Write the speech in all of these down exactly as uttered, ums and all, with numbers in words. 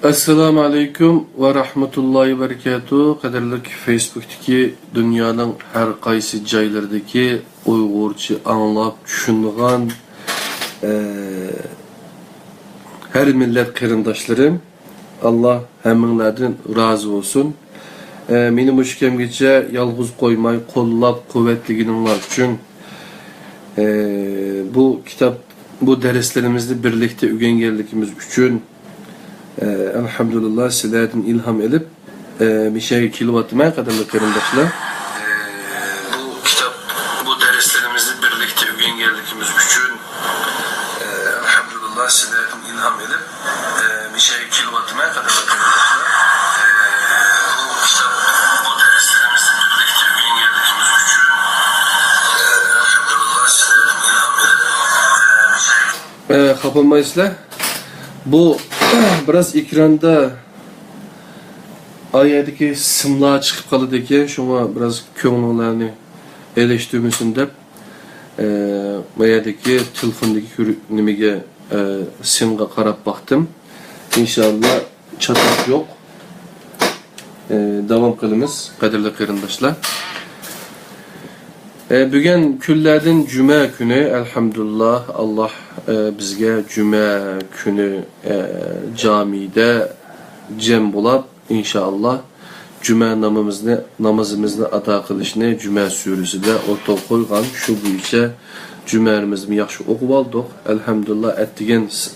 ئەسسالامۇ ئەلەيكۇم ۋە رەھمەتۇللاھى ۋە بەرىكاتۇھ. قەدىرلىك فېيسبۇكتىكى دۇنيانىڭ ھەر قايسى جايلىرىدىكى ئۇيغۇرچە ئاڭلاپ چۈشىنىدىغان، ئە، ھەر مىللەت قېرىنداشلىرىم، ئاللا ھەممىڭلاردىن رازى بولسۇن. ئە، مېنى مۇشۇ كەمگىچە يالغۇز قويماي قوللاپ قۇۋۋەتلىگىنىڭلار ئۈچۈن، ئە، بۇ كىتاب، بۇ دەرسلىرىمىزنى بىرلىكتە ئۆگەنگەنلىكىمىز ئۈچۈن، ئە، ئەلھەمدۇلىللا، سىلەردىن ئىلھام ئېلىپ، ئە، مىشەگە كېلىۋاتىمەن، قەدىرلىك قېرىنداشلار. ئە، بۇ كىتاب، بۇ دەرسلىرىمىزنى بىرلىكتە ئۆگەنگەنلىكىمىز ئۈچۈن، ئە، ئەلھەمدۇلىللا، سىلەردىن ئىلھام ئېلىپ، ئە، مىشەگە كېلىۋاتىمەن، قەدىرلىك قېرىنداشلار. ئە، بۇ كىتاب، بۇ دەرسلىرىمىزنى بىرلىكتە ئۆگەنگەنلىكىمىز ئۈچۈن، ئە، ئەلھەمدۇلىللا، سىلەردىن ئىلھام ئېلىپ، ئە، مىشەگە ئە، خاپا بولمايسىزلەر. بۇ بىراز ئېكراندا ئا يەردىكى سىملار چىقىپ قالىدىكەن، شۇڭا بىراز كۆڭلۈڭلارنى ئېلىشتۇرمىسۇن دەپ، ئە، ما يەردىكى تېلېفوندىكى كۆر-، نېمىگە، ئە، سىمغا قاراپ باقتىم. ئىنشاللا چاتاق يوق. ئە، داۋام قىلىمىز، قەدىرلىك قېرىنداشلار. ئە، بۈگۈن كۈنلەردىن جۈمە كۈنى، ئەلھەمدۇلىللا، ئاللا، ئە، بىزگە جۈمە كۈنى، ئە، جامىدە جەم بولاپ، ئىنشائاللا، جۈمە نامىمىزنى، نامىزىمىزنى ئادا قىلىشنى جۈمە سۈرىسىدە ئوتتۇرىغا قويغان. شۇ بويىچە جۈمەمىزنى ياخشى ئوقۇۋالدۇق. ئەلھەمدۇلىللا، ئەتىگەن س-،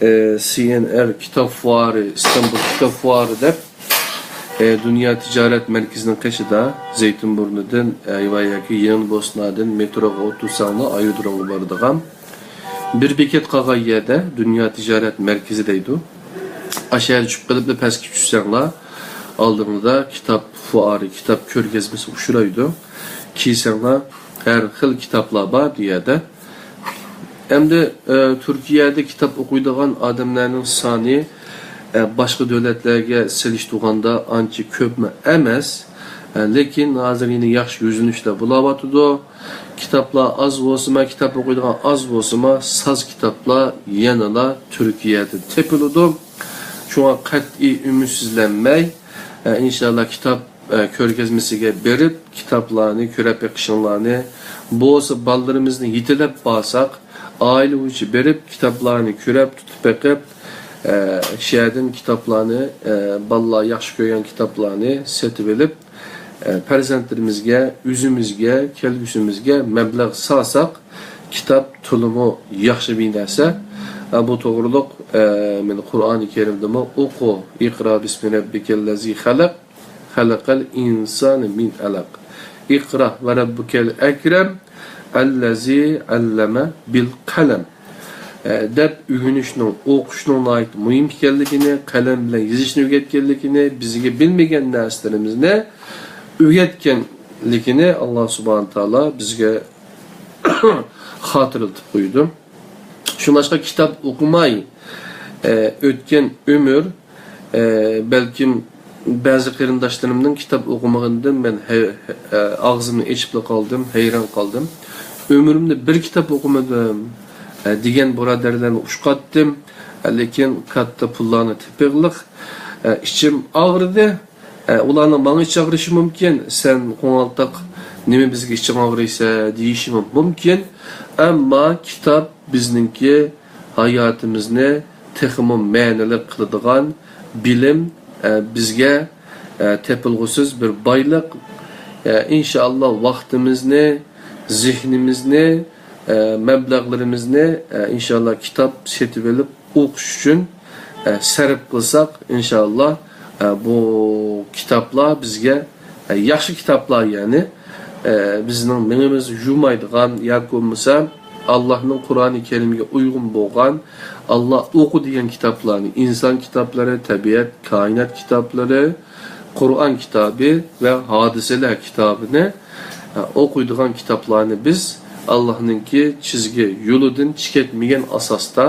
ئە، سى ئېن ئېر كىتاب فۇئارى، ئىستانبۇل كىتاب فۇئارى دەپ، ئە، دۇنيا تىجارەت مەركىزىنىڭ قېشىدا، زەيتىنبۇرنىدىن، ئە، ۋە ياكى يېڭى بوسنادىن مېتروغا ئولتۇرساڭلار، ئايرودرومغا بارىدىغان بىر بېكەت قالغان يەردە دۇنيا تىجارەت مەركىزى دەيدۇ. ئاشۇ يەردە چۈشۈپ قېلىپلا پەسكە چۈشسەڭلار، ئالدىڭلاردا كىتاب فۇئارى، كىتاب كۆرگەزمىسى ئۇچرايدۇ. كىرسەڭلار، ھەر خىل كىتابلار بار بۇ يەردە. ئەمدى، ئە، تۈركىيەدە كىتاب ئوقۇيدىغان ئادەملەرنىڭ سانى، ئە، باشقا دۆلەتلەرگە سېلىشتۇرغاندا ئانچە كۆپمۇ ئەمەس. ئە، لېكىن ھازىر يەنە ياخشى يۈزلىنىشلەر بولاۋاتىدۇ. كىتابلار ئاز بولسىمۇ، كىتاب ئوقۇيدىغان ئاز بولسىمۇ، ساز كىتابلار يەنىلا تۈركىيەدە تېپىلىدۇ. شۇڭا قەتئىي ئۈمىدسىزلەنمەي، ئە، ئىنشاللا كىتاب ئە، كۆرگەزمىسىگە بېرىپ، كىتابلارنى كۆرۈپ بېقىشىڭلارنى، بولسا بالىلىرىمىزنى يېتىلەپ بارساق، ئائىلە بويىچە بېرىپ، كىتابلارنى كۆرۈپ، تۇتۇپ بېقىپ، ئە، شۇ يەردىن كىتابلارنى، ئە، بالىلار ياخشى كۆرگەن كىتابلارنى سېتىۋېلىپ، ئە، پەرزەنتلىرىمىزگە، ئۆزىمىزگە، كەلگۈسىمىزگە مەبلەغ سالساق، كىتاب تولىمۇ ياخشى بىر نەرسە. ئە، بۇ توغرۇلۇق، ئە، مانا قۇرئانى كەرىمدىمۇ، ئوقۇ، ئىقرا بىسمى رەببىكەللەزى خەلەق، خەلەقەل ئىنسانە مىن ئەلەق. ئىقرا ۋە رەببۇكەل ئەكرەم، ئەللەزى ئەللەمە بىل قەلەم. ئە، دەپ ئۆگىنىشنىڭ، ئوقۇشنىڭ ناھايىتى مۇھىم ئىكەنلىكىنى، قەلەم بىلەن يېزىشنى ئۆگەتكەنلىكىنى، بىزگە بىلمىگەن نەرسىلىرىمىزنى ئۆگەتكەنلىكىنى ئاللا سۇبھانە تائالا بىزگە خاتىرىلىتىپ قويىدۇ. شۇڭلاشقا كىتاب ئوقۇماي، ئە، ئۆتكەن ئۆمۈر، ئە، بەلكىم بەزى قېرىنداشلىرىمنىڭ كىتاب ئوقۇمىغىنىدىن مەن ھەي-، ئە، ئاغزىمنى ئېچىپلا قالدىم، ھەيران قالدىم. ئۆمرۈمدە بىر كىتاب ئوقۇمىدىم، ئە، دېگەن بۇرادەرلەرنى ئۇچراتتىم. ئە، لېكىن كاتتا پۇللارنى تېپىغلىق، ئە، ئىچىم ئاغرىدى. ئە، ئۇلارنىڭ ماڭا ئىچى ئاغرىشى مۇمكىن، سەن قوڭالتاق، نېمە بىزگە ئىچىڭ ئاغرىيسە دېيىشىمۇ مۇمكىن. ئەمما كىتاب بىزنىڭكى ھاياتىمىزنى تېخىمۇ مەنىلىك قىلىدىغان بىلىم، ئە، بىزگە، ئە، تېپىلغۇسىز بىر بايلىق. ئە، ئىنشائاللا ۋاقتىمىزنى، زېھنىمىزنى، ئە، مەبلەغلىرىمىزنى، ئە، ئىنشائاللا كىتاب سېتىۋېلىپ ئوقۇش ئۈچۈن، ئە، سەرپ قىلساق، ئىنشائاللا، ئە، بۇ كىتابلار بىزگە، ئە، ياخشى كىتابلار، يەنى، ئە، بىزنىڭ مېڭىمىزنى يۇمايدىغان ياكى بولمىسا ئاللانىڭ قۇرئانى كەرىمىگە ئۇيغۇن بولغان، ئاللا ئوقۇ دېگەن كىتابلارنى، ئىنسان كىتابلىرى، تەبىئەت، كائىنات كىتابلىرى، قۇرئان كىتابى ۋە ھادىسىلەر كىتابىنى، ئە، ئوقۇيدىغان كىتابلارنى بىز ئاللانىڭكى چىزگى يولىدىن چىقىپ كەتمىگەن ئاساستا،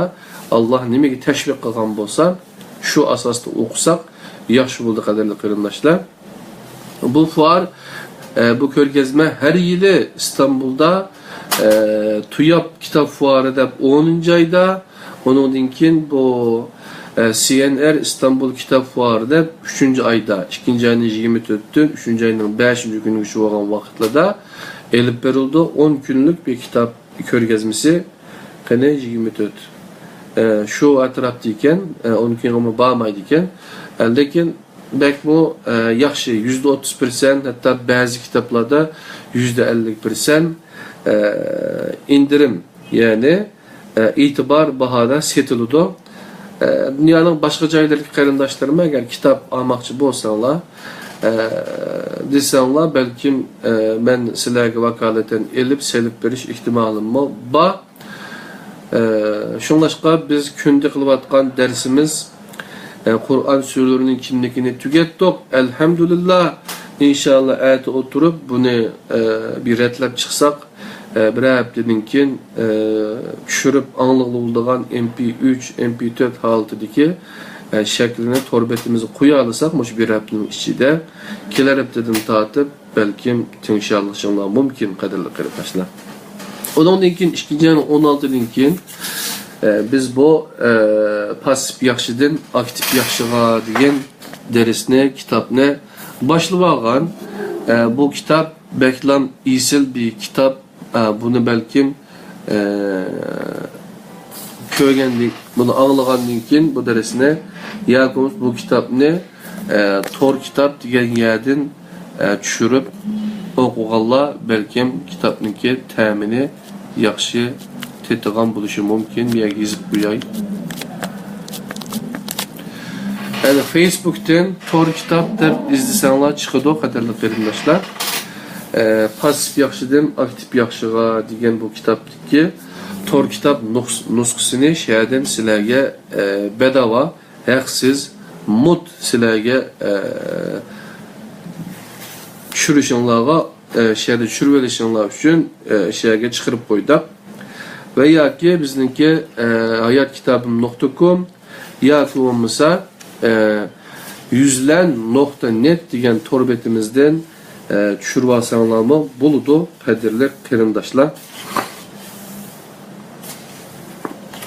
ئاللا نېمىگە تەشۋىق قىلغان بولسا، شۇ ئاساستا ئوقۇساق ياخشى بولىدۇ، قەدىرلىك قېرىنداشلار. بۇ فۇئار، ئە، بۇ كۆرگەزمە ھەر يىلى ئىستانبۇلدا، ئە، تۇياپ كىتاب فۇئارى دەپ ئونىنچى ئايدا، ئۇنىڭدىن كېيىن بۇ، ئە، سى ئەن ئېر ئىستانبۇل كىتاب فوئارى دەپ ئۈچىنچى ئايدا، ئىككىنچى ئاينىڭ يىگىرمە تۆتىدىن ئۈچىنچى ئاينىڭ بەشىنچى كۈنىگىچە بولغان ۋاقىتلاردا ئېلىپ بېرىلىدۇ. ئون كۈنلۈك بىر كىتاب كۆرگەزمىسى. قېنى، يىگىرمە تۆت. ئە، شۇ ئەتراپتا ئىكەن، ئە، ئون كۈنگىمۇ بارمايدىكەن. ئە، لېكىن بەكمۇ، ئە، ياخشى، يۈزدە ئوتتۇز پىرسەنت، ھەتتا بەزى كىتابلاردا يۈزدە ئەللىك پىرسەنت، ئە، ئىندىرىم، يەنى، ئە، ئېتىبار باھادا سېتىلىدۇ. ئە، دۇنيانىڭ باشقا جايلىرىدىكى قېرىنداشلىرىم، ئەگەر كىتاب ئالماقچى بولساڭلار، ئە، دېسەڭلار، بەلكىم، ئە، مەن سىلەرگە ۋاكالىتەن ئېلىپ، سېلىپ بېرىش ئېھتىمالىممۇ بار. ئە، شۇڭلاشقا بىز كۈندە قىلىۋاتقان دەرسىمىز، ئە، قۇرئان سۈرىلىرىنىڭ كىملىكىنى تۈگەتتۇق. ئەلھەمدۇلىللا. ئىنشاللا ئەتە ئولتۇرۇپ بۇنى، ئە، بىر رەتلەپ چىقساق، ئە، بىرەر ھەپتىدىن كېيىن، ئە، چۈشۈرۈپ ئاڭلىغىلى بولىدىغان ئېم پى ئۈچ، ئېم پى تۆت ھالىتىدىكى، ئە، شەكلىنى تور بېتىمىزگە قويالىساق، مۇشۇ بىر ھەپتىنىڭ ئىچىدە، كېلەر ھەپتىدىن تارتىپ بەلكىم تەڭشەلىشىڭلار مۇمكىن، قەدىرلىك قېرىنداشلار. ئۇنىڭدىن كېيىن، ئىككىنچى ئاينىڭ ئون ئالتىدىن كېيىن، ئە، بىز بۇ، ئە، پاسسىپ ياخشىدىن ئاكتىپ ياخشىغا دېگەن دەرسنى، كىتابنى باشلىۋالغان. ئە، بۇ كىتاب بەكلام ئېسىل بىر كىتاب. ئە، بۇنى بەلكىم، ئە، كۆرگەندىن، بۇنى ئاڭلىغاندىن كېيىن بۇ دەرسنى ياكى بولمىسا بۇ كىتابنى، ئە، تور كىتاب دېگەن يەردىن، ئە، چۈشۈرۈپ ئوقۇغانلار بەلكىم كىتابنىڭكى تەمىنى ياخشى تېتىغان بولۇشى مۇمكىن. بۇ يەرگە يېزىپ قوياي. يەنى فېيسبۇكتىن تور كىتاب دەپ ئىزدىسەڭلار چىقىدۇ، قەدىرلىك قېرىنداشلار. ئە، پاسسىپ ياخشىدىن ئاكتىپ ياخشىغا دېگەن بۇ كىتابتىكى تور كىتاب نۇس-، نۇسخىسىنى شۇ يەردىن سىلەرگە، ئە، بەداۋا، ھەقسىز، مۇت سىلەرگە، ئە، چۈشۈرۈشۈڭلارغا، ئە، شۇ يەردە چۈشۈرۈۋېلىشىڭلار ئۈچۈن، ئە، شۇ يەرگە چىقىرىپ قويدۇق. ۋە ياكى بىزنىڭكى، ئە، ھايات كىتابىم نۇقتا كوم ياكى بولمىسا، ئە، يۈزلەن نۇقتا نېت دېگەن تور بېتىمىزدىن، ئە، چۈشۈرۈۋالساڭلارمۇ بولىدۇ، قەدىرلىك قېرىنداشلار.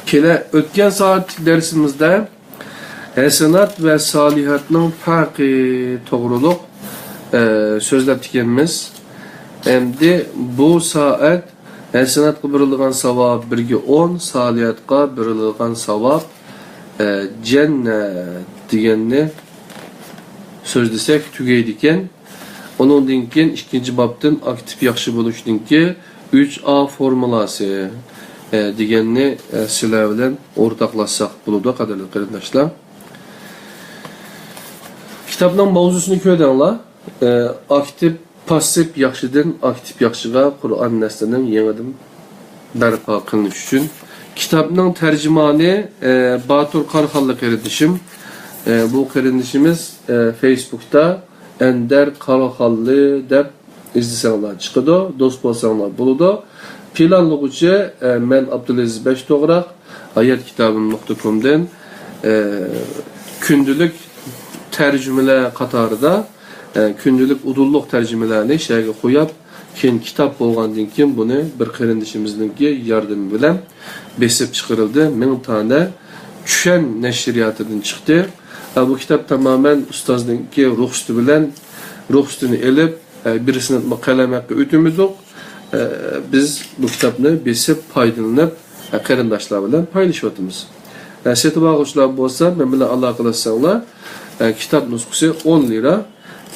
كېلە-، ئۆتكەن سائەتلىك دەرسىمىزدە ھەسەنات ۋە سالىھاتنىڭ پەرقى توغرۇلۇق، ئە، سۆزلەپتىكەنمىز. ئەمدى بۇ سائەت ھەسەناتقا بېرىلىدىغان ساۋاب بىرگە ئون، سالىھاتقا بېرىلىدىغان ساۋاب، ئە، جەننەت دېگەننى سۆزلىسەك تۈگەيدىكەن. ئۇنىڭدىن كېيىن ئىككىنچى بابتىن ئاكتىپ ياخشى بولۇشنىڭكى ئۈچ ئا فورمۇلاسى، ئە، دېگەننى، ئە، سىلەر بىلەن ئورتاقلاشساق بولىدۇ، قەدىرلىك قېرىنداشلار. كىتابنىڭ ماۋزۇسىنى كۆردۈڭلار. ئە، ئاكتىپ، پاسسىپ ياخشىدىن ئاكتىپ ياخشىغا قۇرئان نەسلىنىڭ يېڭىدىن بەرپا قىلىنىشى ئۈچۈن. كىتابنىڭ تەرجىمانى، ئە، باتۇر قاراخانلىق قېرىندىشىم. ئە، بۇ قېرىندىشىمىز، ئە، فېيسبۇكتا ئەندەر قاراخانلى دەپ ئىزدىسەڭلار چىقىدۇ، دوست بولساڭلار بولىدۇ. پىلانلىغۇچى، ئە، مەن ئابدۇلئەزىز بەشتوغراق، ھايات كىتابىم نۇقتا كومدىن، ئە، كۈندىلىك تەرجىمىلەر قاتارىدا، ئە، كۈندىلىك ئۇدۇللۇق تەرجىمىلەرنى شۇ يەرگە قويۇپ، كېيىن كىتاب بولغاندىن كېيىن بۇنى بىر قېرىندىشىمىزنىڭكى ياردىمى بىلەن بېسىپ چىقىرىلدى. مىڭ دانە چۈشەن نەشرىياتىدىن چىقتى. ئە، بۇ كىتاب تامامەن ئۇستازنىڭكى رۇخسىتى بىلەن، رۇخسىتىنى ئېلىپ، ئە، بىرسىنىمۇ قەلەم ھەققى ئۆتۈمىدۇق. ئە، بىز بۇ كىتابنى بېسىپ پايدىلىنىپ، ئە، قېرىنداشلار بىلەن پايلىشىۋاتىمىز. ئە، سېتىۋالغۇچىلار بولسا مەن بىلەن ئالاقىلەشسەڭلار، ئە، كىتاب نۇسخىسى ئون لىرا.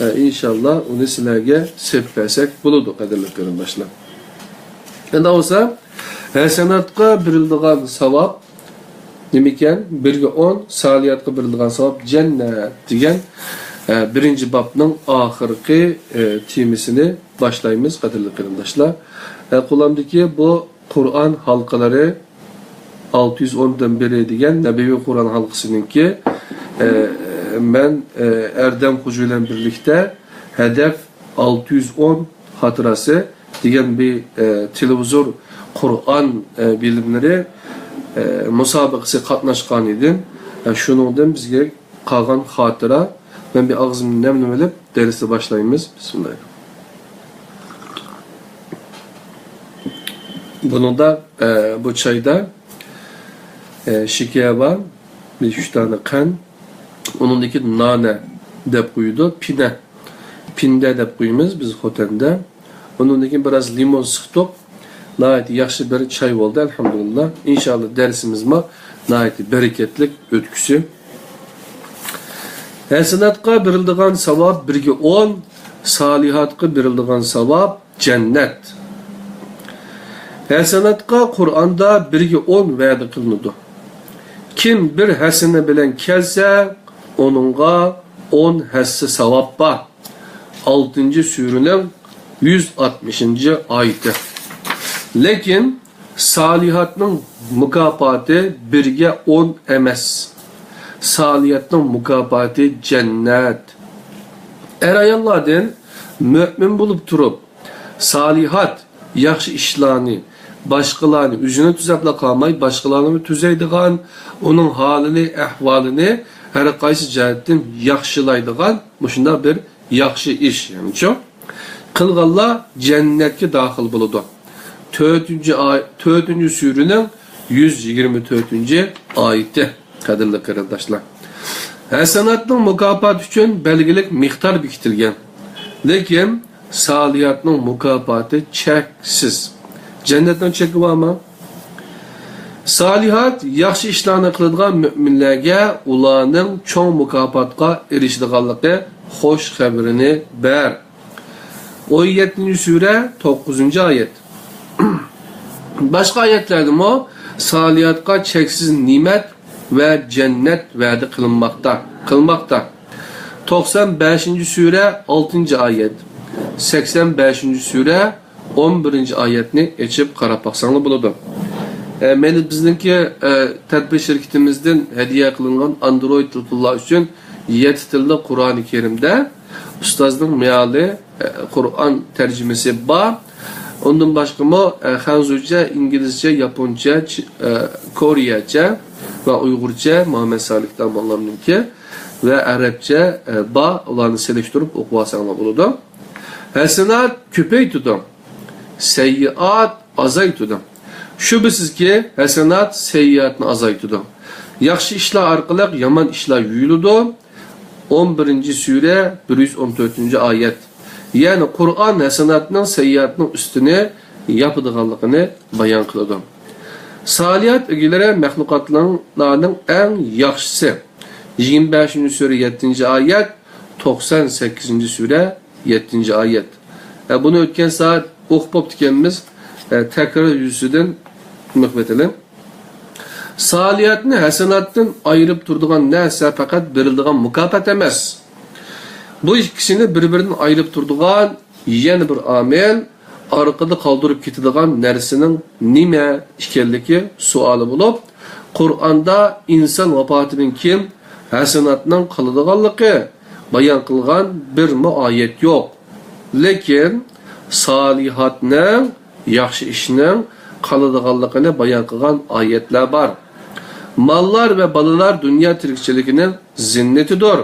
ئە، ئىنشاللا ئۇنى سىلەرگە سېتىپ بەرسەك بولىدۇ، قەدىرلىك قېرىنداشلار. ئەمدى بولسا ھەسەناتقا بېرىلىدىغان ساۋاب نېمىكەن؟ بىرگە ئون، سالىھاتقا بېرىلىدىغان ساۋاب جەننەت دېگەن، ئە، بىرىنچى بابنىڭ ئاخىرقى، ئە، تېمىسىنى باشلايمىز، قەدىرلىك قېرىنداشلار. ئە، قولۇمدىكى بۇ قۇرئان ھالقىلىرى ئالتە يۈز ئوندىن بىرى دېگەن نەبىۋى قۇرئان ھالقىسىنىڭكى، ئە، مەن، ئە، ئەردەم خوجا بىلەن بىرلىكتە ھەدەپ ئالتە يۈز ئون خاتىرىسى دېگەن بىر، ئە، تېلېۋىزور قۇرئان، ئە، بىلىملىرى، ئە، مۇسابىقىسىگە قاتناشقان ئىدىم. ئە، شۇنىڭدىن بىزگە قالغان خاتىرە. مەن بىر ئاغزىمنى نەملىۋېلىپ دەرسنى باشلايمىز. بىسمىللا. بۇنىڭدا، ئە، بۇ چايدا، ئە، شېكەر بار. ئۈچ دانە قەنت، ئۇنىڭدىن كېيىن نانە دەپ قويىدۇ، پىنە، پىندە دەپ قويىمىز بىز خوتەندە. ئۇنىڭدىن كېيىن بىراز لىمون سىقتۇق. ناھايىتى ياخشى بىر چاي بولدى، ئەلھەمدۇلىللا. ئىنشاللا دەرسىمىزمۇ ناھايىتى بەرىكەتلىك ئۆتكۈسى. ھەسەناتقا بېرىلىدىغان ساۋاب بىرگە ئون، سالىھاتقا بېرىلىدىغان ساۋاب جەننەت. ھەسەناتقا قۇرئاندا بىرگە ئون ۋەدە قىلىنىدۇ. كىم بىر ھەسەنە بىلەن كەلسە، ئۇنىڭغا ئون ھەسسە ساۋاب بار. ئالتىنچى سۈرىنىڭ يۈز ئاتمىشىنچى ئايىتى. لېكىن سالىھاتنىڭ مۇكاپاتى بىرگە ئون ئەمەس. سالىھاتنىڭ مۇكاپاتى جەننەت. ئەر-ئاياللاردىن مۆمىن بولۇپ تۇرۇپ، سالىھات، ياخشى ئىشلارنى، باشقىلارنى، ئۆزىنى تۈزەپلا قالماي، باشقىلارنىمۇ تۈزەيدىغان، ئۇنىڭ ھالىنى، ئەھۋالىنى ھەر قايسى جەھەتتىن ياخشىلايدىغان مۇشۇنداق بىر ياخشى ئىش، يەنىچۇ؟ قىلغانلار جەننەتكە داخىل بولىدۇ. تۆتىنچى ئاي-، تۆتىنچى سۈرىنىڭ يۈز يىگىرمە تۆتىنچى ئايىتى. قەدىرلىك قېرىنداشلار، ھەسەناتنىڭ مۇكاپاتى ئۈچۈن بەلگىلىك مىقدار بېكىتىلگەن. لېكىن سالىھاتنىڭ مۇكاپاتى چەكسىز. جەننەتنىڭ چېكى بارمۇ؟ سالىھات، ياخشى ئىشلارنى قىلىدىغان مۆمىنلەرگە ئۇلارنىڭ چوڭ مۇكاپاتقا ئېرىشىدىغانلىقى خوش خەۋىرىنى بەر. ئون يەتتىنچى سۈرە، توققۇزىنچى ئايەت. باشقا ئايەتلەردىمۇ سالىھاتقا چەكسىز نېمەت ۋە جەننەت ۋەدە قىلىنماقتا، قىلماقتا. توقسان بەشىنچى سۈرە، ئالتىنچى ئايەت. سەكسەن بەشىنچى سۈرە، ئون بىرىنچى ئايەتنى ئېچىپ قاراپ باقساڭلار بولىدۇ. ئە، مەيلى بىزنىڭكى، ئە، تەدبىر شىركىتىمىزدىن ھەدىيە قىلىنغان ئاندرويد تېلېفونلار ئۈچۈن يەتتە تىللىق قۇرئانى كەرىمدە ئۇستازنىڭ مېئالى، ئە، قۇرئان تەرجىمىسى بار. ئۇندىن باشقىمۇ، ئە، خەنزۇچە، ئىنگلىزچە، ياپونچە، چ-، ئە، كورېيەچە ۋە ئۇيغۇرچە مۇھەممەد سالىھ داموللامنىڭكى ۋە ئەرەبچە، ئە، بار. ئۇلارنى سېلىشتۇرۇپ ئوقۇۋالساڭلار بولىدۇ. ھەسەنات كۆپەيتىدۇ، سەييىئات ئازايتىدۇ. شۈبھىسىزكى، ھەسەنات سەييىئاتنى ئازايتىدۇ. ياخشى ئىشلار ئارقىلىق يامان ئىشلار يۇيۇلىدۇ. ئون بىرىنچى سۈرە، بىر يۈز ئون تۆتىنچى ئايەت. يەنى قۇرئان ھەسەناتنىڭ سەييىئاتنىڭ ئۈستىنى ياپىدىغانلىقىنى بايان قىلىدۇ. سالىھات ئىگىلىرى مەخلۇقاتلارنىڭ ئەڭ ياخشىسى. يىگىرمە بەشىنچى سۈرە، يەتتىنچى ئايەت، توقسان سەككىزىنچى سۈرە، يەتتىنچى ئايەت. ئە، بۇنى ئۆتكەن سائەت ئوقۇپ بوپتىكەنمىز. ئە، تەكرار يۈزىسىدىن نېمە قىلىۋېتەيلى. سالىھاتنى ھەسەناتتىن ئايرىپ تۇرىدىغان نەرسە پەقەت بېرىلىدىغان مۇكاپات ئەمەس. بۇ ئىككىسىنى بىر-بىرىدىن ئايرىپ تۇرىدىغان يەنە بىر ئامىل، ئارقىدا قالدۇرۇپ كېتىدىغان نەرسىنىڭ نېمە ئىكەنلىكى سوئالى بولۇپ، قۇرئاندا ئىنسان ۋاپاتىدىن كېيىن ھەسەناتنىڭ قالىدىغانلىقى بايان قىلغان بىرمۇ ئايەت يوق. لېكىن سالىھاتنىڭ، ياخشى ئىشنىڭ قالىدىغانلىقىنى بايان قىلغان ئايەتلەر بار. ماللار ۋە بالىلار دۇنيا تىرىكچىلىكىنىڭ زىننىتىدۇر.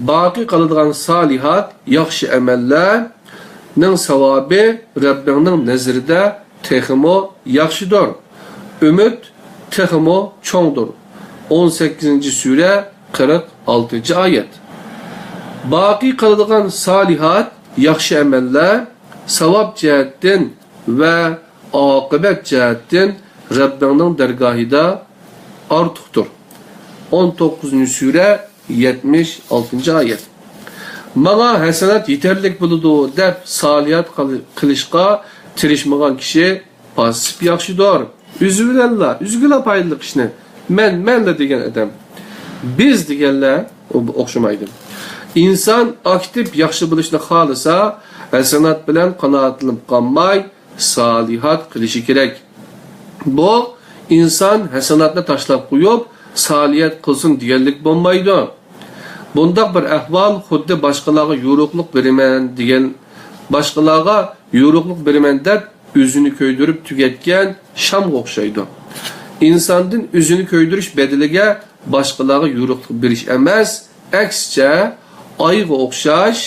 باقىي قالىدىغان سالىھات، ياخشى ئەمەللەرنىڭ ساۋابى رەببىڭنىڭ نەزىرىدە تېخىمۇ ياخشىدۇر. ئۈمىد تېخىمۇ چوڭدۇر. ئون سەككىزىنچى سۈرە، قىرىق ئالتىنچى ئايەت. باقىي قالىدىغان سالىھات، ياخشى ئەمەللەر ساۋاب جەھەتتىن ۋە ئاقىۋەت جەھەتتىن رەببىڭنىڭ دەرگاھىدا ئارتۇقتۇر. ئون توققۇزىنچى سۈرە، يەتمىش ئالتىنچى ئايەت. ماڭا ھەسەنات يېتەرلىك بولىدۇ دەپ سالىھات قىل-، قىلىشقا تىرىشمىغان كىشى پاسسىپ ياخشىدۇر. ئۆزى بىلەنلا، ئۆزىگىلا پايدىلىق ئىشنى مەن، مەنلا دېگەن ئادەم. بىز دېگەنلەر ئوخشىمايدۇ. ئىنسان ئاكتىپ ياخشى بولۇشنى خالىسا، ھەسەنات بىلەن قانائەتلىنىپ قالماي، سالىھات قىلىشى كېرەك. بۇ ئىنسان ھەسەناتنى تاشلاپ قويۇپ، سالىھات قىلسۇن دېگەنلىك بولمايدۇ. بۇنداق بىر ئەھۋال خۇددى باشقىلارغا يورۇقلۇق بېرىمەن دېگەن، باشقىلارغا يورۇقلۇق بېرىمەن دەپ ئۆزىنى كۆيدۈرۈپ تۈگەتكەن شامغا ئوخشايدۇ. ئىنساندىن ئۆزىنى كۆيدۈرۈش بەدىلىگە باشقىلارغا يورۇقلۇق بېرىش ئەمەس، ئەكسىچە، ئايغا ئوخشاش،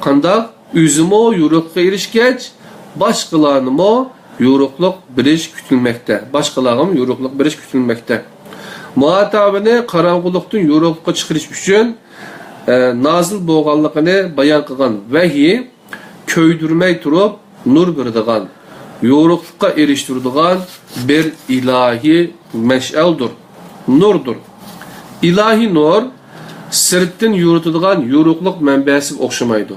قانداق؟ ئۆزىمۇ يورۇقلۇققا ئېرىشكەچ، باشقىلارنىمۇ يورۇقلۇق بېرىش كۈتۈلمەكتە. باشقىلارغىمۇ يورۇقلۇق بېرىش كۈتۈلمەكتە. مۇھاتابىنى قاراڭغۇلۇقتىن يورۇقلۇققا چىقىرىش ئۈچۈن، ئە، نازىل بولغانلىقىنى بايان قىلغان ۋەھىي كۆيدۈرمەي تۇرۇپ نۇر بېرىدىغان، يورۇقلۇققا ئېرىشتۈرىدىغان بىر ئىلاھىي مەشئەلدۇر، نۇردۇر. ئىلاھىي نۇر سىرتتىن يورۇتىدىغان يورۇقلۇق مەنبەسىگە ئوخشىمايدۇ.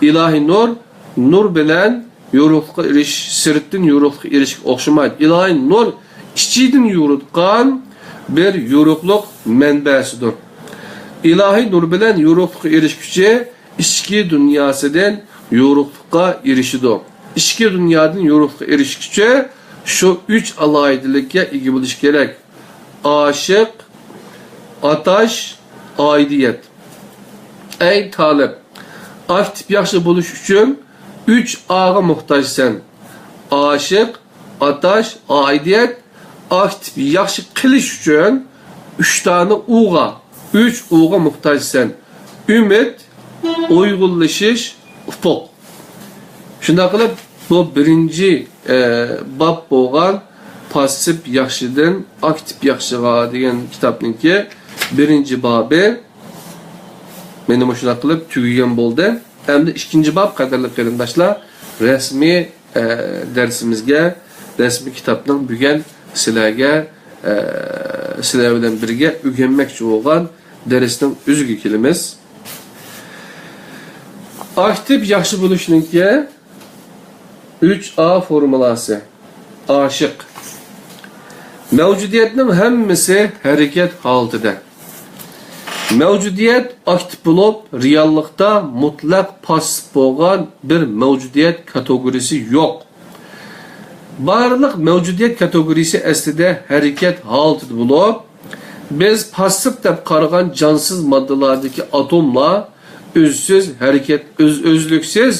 ئىلاھىي نۇر نۇر بىلەن يورۇقلۇققا ئېرىشىش، سىرتتىن يورۇقلۇققا ئېرىشىشكە ئوخشىمايدۇ. ئىلاھىي نۇر ئىچىدىن يورۇتقان بىر يورۇقلۇق مەنبەسىدۇر. ئىلاھىي نۇر بىلەن يورۇقلۇققا ئېرىشكۈچى ئىچكى دۇنياسىدىن يورۇقلۇققا ئېرىشىدۇ. ئىچكى دۇنيادىن يورۇقلۇققا ئېرىشكۈچى شۇ ئۈچ ئالاھىدىلىككە ئىگە بولۇشى كېرەك. ئاشىق، ئاتاش، ئائىدىيەت. ئەي تالىپ، ئاكتىپ ياخشى بولۇش ئۈچۈن ئۈچ ئاغا موھتاجسەن. ئاشىق، ئاتاش، ئائىدىيەت. ئاكتىپ ياخشى قىلىش ئۈچۈن ئۈچ دانە ئۇغا، ئۈچ ئۇغا موھتاجسەن. ئۈمىد، ئۇيغۇنلىشىش، ئۇپۇق. شۇنداق قىلىپ، بۇ بىرىنچى، ئە، باب بولغان پاسسىپ ياخشىدىن ئاكتىپ ياخشىغا دېگەن كىتابنىڭكى بىرىنچى بابى مېنى مۇشۇنداق قىلىپ تۈگىگەن بولدى. ئەمدى ئىككىنچى باب، قەدىرلىك قېرىنداشلار، رەسمىي، ئە، دەرسىمىزگە، رەسمىي كىتابنىڭ بۈگۈن سىلەرگە، ئە، سىلەر بىلەن بىرگە ئۆگەنمەكچى بولغان دەرسنىڭ ئۆزىگە كېلىمىز. ئاكتىپ ياخشى بولۇشنىڭكى ئۈچ ئا فورمۇلاسى. ئاشىق. مەۋجۇدىيەتنىڭ ھەممىسى ھەرىكەت ھالىتىدە. مەۋجۇدىيەت ئاكتىپ بولۇپ، رېئاللىقتا مۇتلەق پاسسىپ بولغان بىر مەۋجۇدىيەت كاتېگورىيىسى يوق. بارلىق مەۋجۇدىيەت كاتېگورىيىسى ئەسلىدە ھەرىكەت ھالىتىدە بولۇپ، بىز پاسسىپ دەپ قارىغان جانسىز ماددىلاردىكى ئاتوملار ئۆزسىز ھەرىكەت، ئۆز-، ئۆزلۈكسىز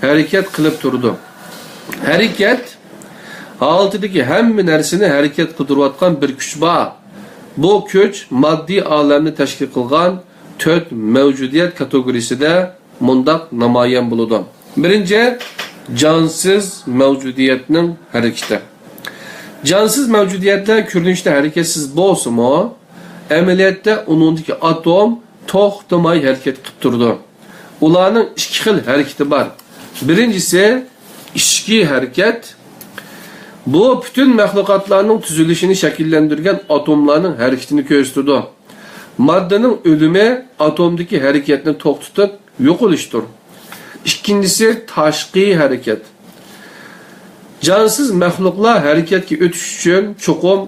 ھەرىكەت قىلىپ تۇرىدۇ. ھەرىكەت ھالىتىدىكى ھەممە نەرسىنى ھەرىكەت قىلدۇرۇۋاتقان بىر كۈچ بار. بۇ كۈچ ماددىي ئالەمنى تەشكىل قىلغان تۆت مەۋجۇدىيەت كاتېگورىيىسىدە مۇنداق نامايان بولىدۇ. بىرىنچى، جانسىز مەۋجۇدىيەتنىڭ ھەرىكىتى. جانسىز مەۋجۇدىيەتلەر كۆرۈنۈشتە ھەرىكەتسىز بولسىمۇ، ئەمەلىيەتتە ئۇنىڭدىكى ئاتوم توختىماي ھەرىكەت قىلىپ تۇرىدۇ. ئۇلارنىڭ ئىككى خىل ھەرىكىتى بار. بىرىنچىسى ئىچكى ھەرىكەت. بۇ پۈتۈن مەخلۇقاتلارنىڭ تۈزۈلۈشىنى شەكىللەندۈرگەن ئاتوملارنىڭ ھەرىكىتىنى كۆرسىتىدۇ. ماددىنىڭ ئۆلۈمى ئاتومدىكى ھەرىكەتنى توختىتىپ يوقىلىشتۇر. ئىككىنچىسى تاشقى ھەرىكەت. جانسىز مەخلۇقلار ھەرىكەتكە ئۆتۈش ئۈچۈن چوقۇم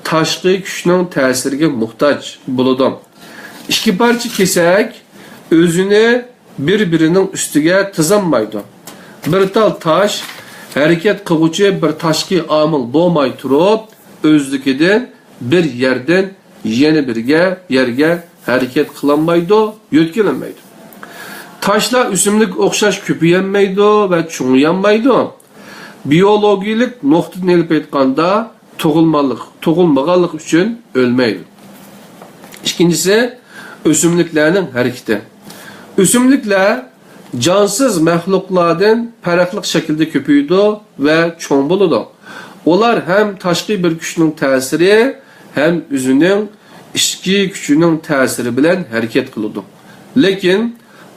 تاشقى كۈچنىڭ تەسىرىگە موھتاج بولىدۇ. ئىككى پارچە كېسەك ئۆزىنى بىر-بىرىنىڭ ئۈستىگە تىزالمايدۇ. بىر تال تاش ھەرىكەت قىلغۇچى بىر تاشقى ئامىل بولماي تۇرۇپ، ئۆزلۈكىدىن بىر يەردىن يەنە بىرگە، يەرگە ھەرىكەت قىلالمايدۇ، يۆتكىلەلمەيدۇ. تاشلار ئۆسۈملۈككە ئوخشاش كۆپىيەلمەيدۇ ۋە چوڭىيالمايدۇ. بىيولوگىيەلىك نۇقتىدىن ئېلىپ ئېيتقاندا، تۇغۇلمالىق-، تۇغۇلمىغانلىقى ئۈچۈن ئۆلمەيدۇ. ئىككىنچىسى، ئۆسۈملۈكلەرنىڭ ھەرىكىتى. ئۆسۈملۈكلەر جانسىز مەخلۇقلاردىن پەرقلىق شەكىلدە كۆپىيىدۇ ۋە چوڭ بولىدۇ. ئۇلار ھەم تاشقى بىر كۈچنىڭ تەسىرى، ھەم ئۆزىنىڭ ئىچكى كۈچىنىڭ تەسىرى بىلەن ھەرىكەت قىلىدۇ. لېكىن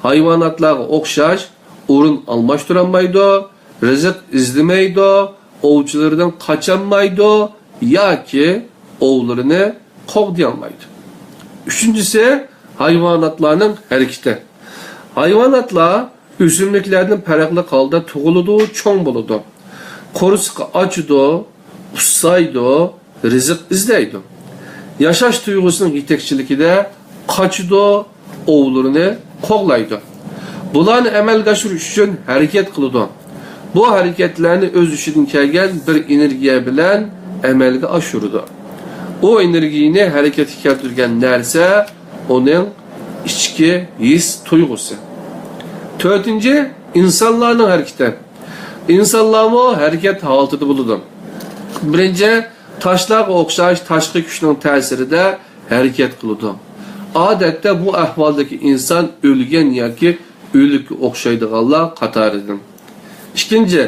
ھايۋاناتلارغا ئوخشاش ئورۇن ئالماشتۇرالمايدۇ، رىزىق ئىزدىمەيدۇ، ئوۋچىلىرىدىن قاچالمايدۇ ياكى ئوۋلىرىنى قوغدىيالمايدۇ. ئۈچىنچىسى، ھايۋاناتلارنىڭ ھەرىكىتى. ھايۋاناتلار ئۆسۈملۈكلەردىن پەرقلىق ھالدا تۇغۇلىدۇ، چوڭ بولىدۇ. قورسىقى ئاچىدۇ، ئۇسسايدۇ، رىزىق ئىزدەيدۇ. ياشاش تۇيغۇسىنىڭ يېتەكچىلىكىدە قاچىدۇ، ئوۋلىرىنى قوغلايدۇ. بۇلارنى ئەمەلگە ئاشۇرۇش ئۈچۈن ھەرىكەت قىلىدۇ. بۇ ھەرىكەتلەرنى ئۆز ئىچىدىن كەلگەن بىر ئېنېرگىيە بىلەن ئەمەلگە ئاشۇرىدۇ. ئۇ ئېنېرگىيىنى ھەرىكەتكە كەلتۈرگەن نەرسە ئۇنىڭ ئىچكى ھېس تۇيغۇسى. تۆتىنچى، ئىنسانلارنىڭ ھەرىكىتى. ئىنسانلارمۇ ھەرىكەت ھالىتىدە بولىدۇ. بىرىنچى، تاشلارغا ئوخشاش تاشقى كۈچنىڭ تەسىرىدە ھەرىكەت قىلىدۇ. ئادەتتە بۇ ئەھۋالدىكى ئىنسان ئۆلگەن ياكى ئۆلۈككە ئوخشايدىغانلار قاتارىدىن. ئىككىنچى،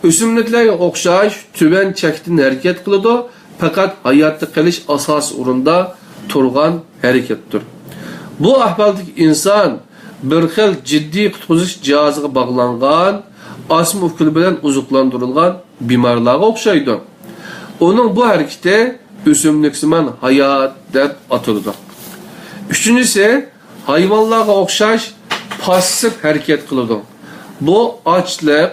ئۆسۈملۈكلەرگە ئوخشاش تۆۋەن چەكتىن ھەرىكەت قىلىدۇ، پەقەت ھاياتتا قېلىش ئاساسىي ئورۇندا تۇرغان ھەرىكەتتۇر. بۇ ئەھۋالدىكى ئىنسان بىر خىل جىددىي قۇتقۇزۇش جاھازىغا باغلانغان، ئاسما ئوكۇل بىلەن ئوزۇقلاندۇرۇلغان بىمارلارغا ئوخشايدۇ. ئۇنىڭ بۇ ھەرىكىتى ئۆسۈملۈكسىمان ھايات دەپ ئاتىلىدۇ. ئۈچىنچىسى، ھايۋانلارغا ئوخشاش پاسسىپ ھەرىكەت قىلىدۇ. بۇ ئاچلىق،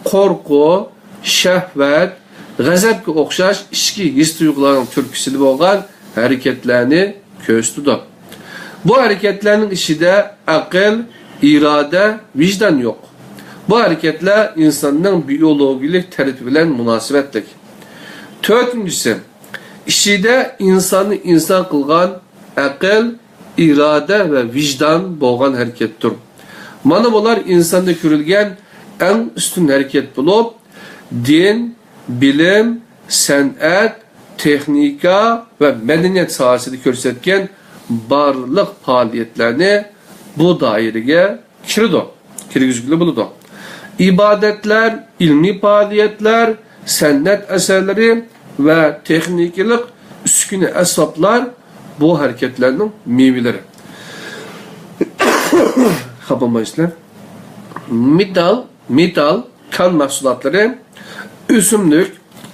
قورقۇ، شەھۋەت، غەزەپكە ئوخشاش ئىچكى ھېس-تۇيغۇلارنىڭ تۈرتكىسىدە بولغان ھەرىكەتلەرنى كۆرسىتىدۇ. بۇ ھەرىكەتلەرنىڭ ئىچىدە ئەقىل، ئىرادە، ۋىجدان يوق. بۇ ھەرىكەتلەر ئىنساننىڭ بىئولوگىيەلىك تەرىپى بىلەن مۇناسىۋەتلىك. تۆتىنچىسى، ئىچىدە ئىنساننى ئىنسان قىلغان ئەقىل، ئىرادە ۋە ۋىجدان بولغان ھەرىكەتتۇر. مانا بۇلار ئىنساندا كۆرۈلگەن ئەڭ ئۈستۈن ھەرىكەت بولۇپ، دىن، بىلىم، سەنئەت، تېخنىكا ۋە مەدەنىيەت ساھەسىدە كۆرسەتكەن بارلىق پائالىيەتلەرنى بۇ دائىرىگە كىرىدۇ، كىرگۈزگىلى بولىدۇ. ئىبادەتلەر، ئىلمىي پائالىيەتلەر، سەنئەت ئەسەرلىرى ۋە تېخنىكىلىق ئۈسكۈنە ئەسۋابلار بۇ ھەرىكەتلەرنىڭ مېۋىلىرى. خاپا بولمايسىلەر. مېتال، مېتال، كان مەھسۇلاتلىرى، ئۆسۈملۈك،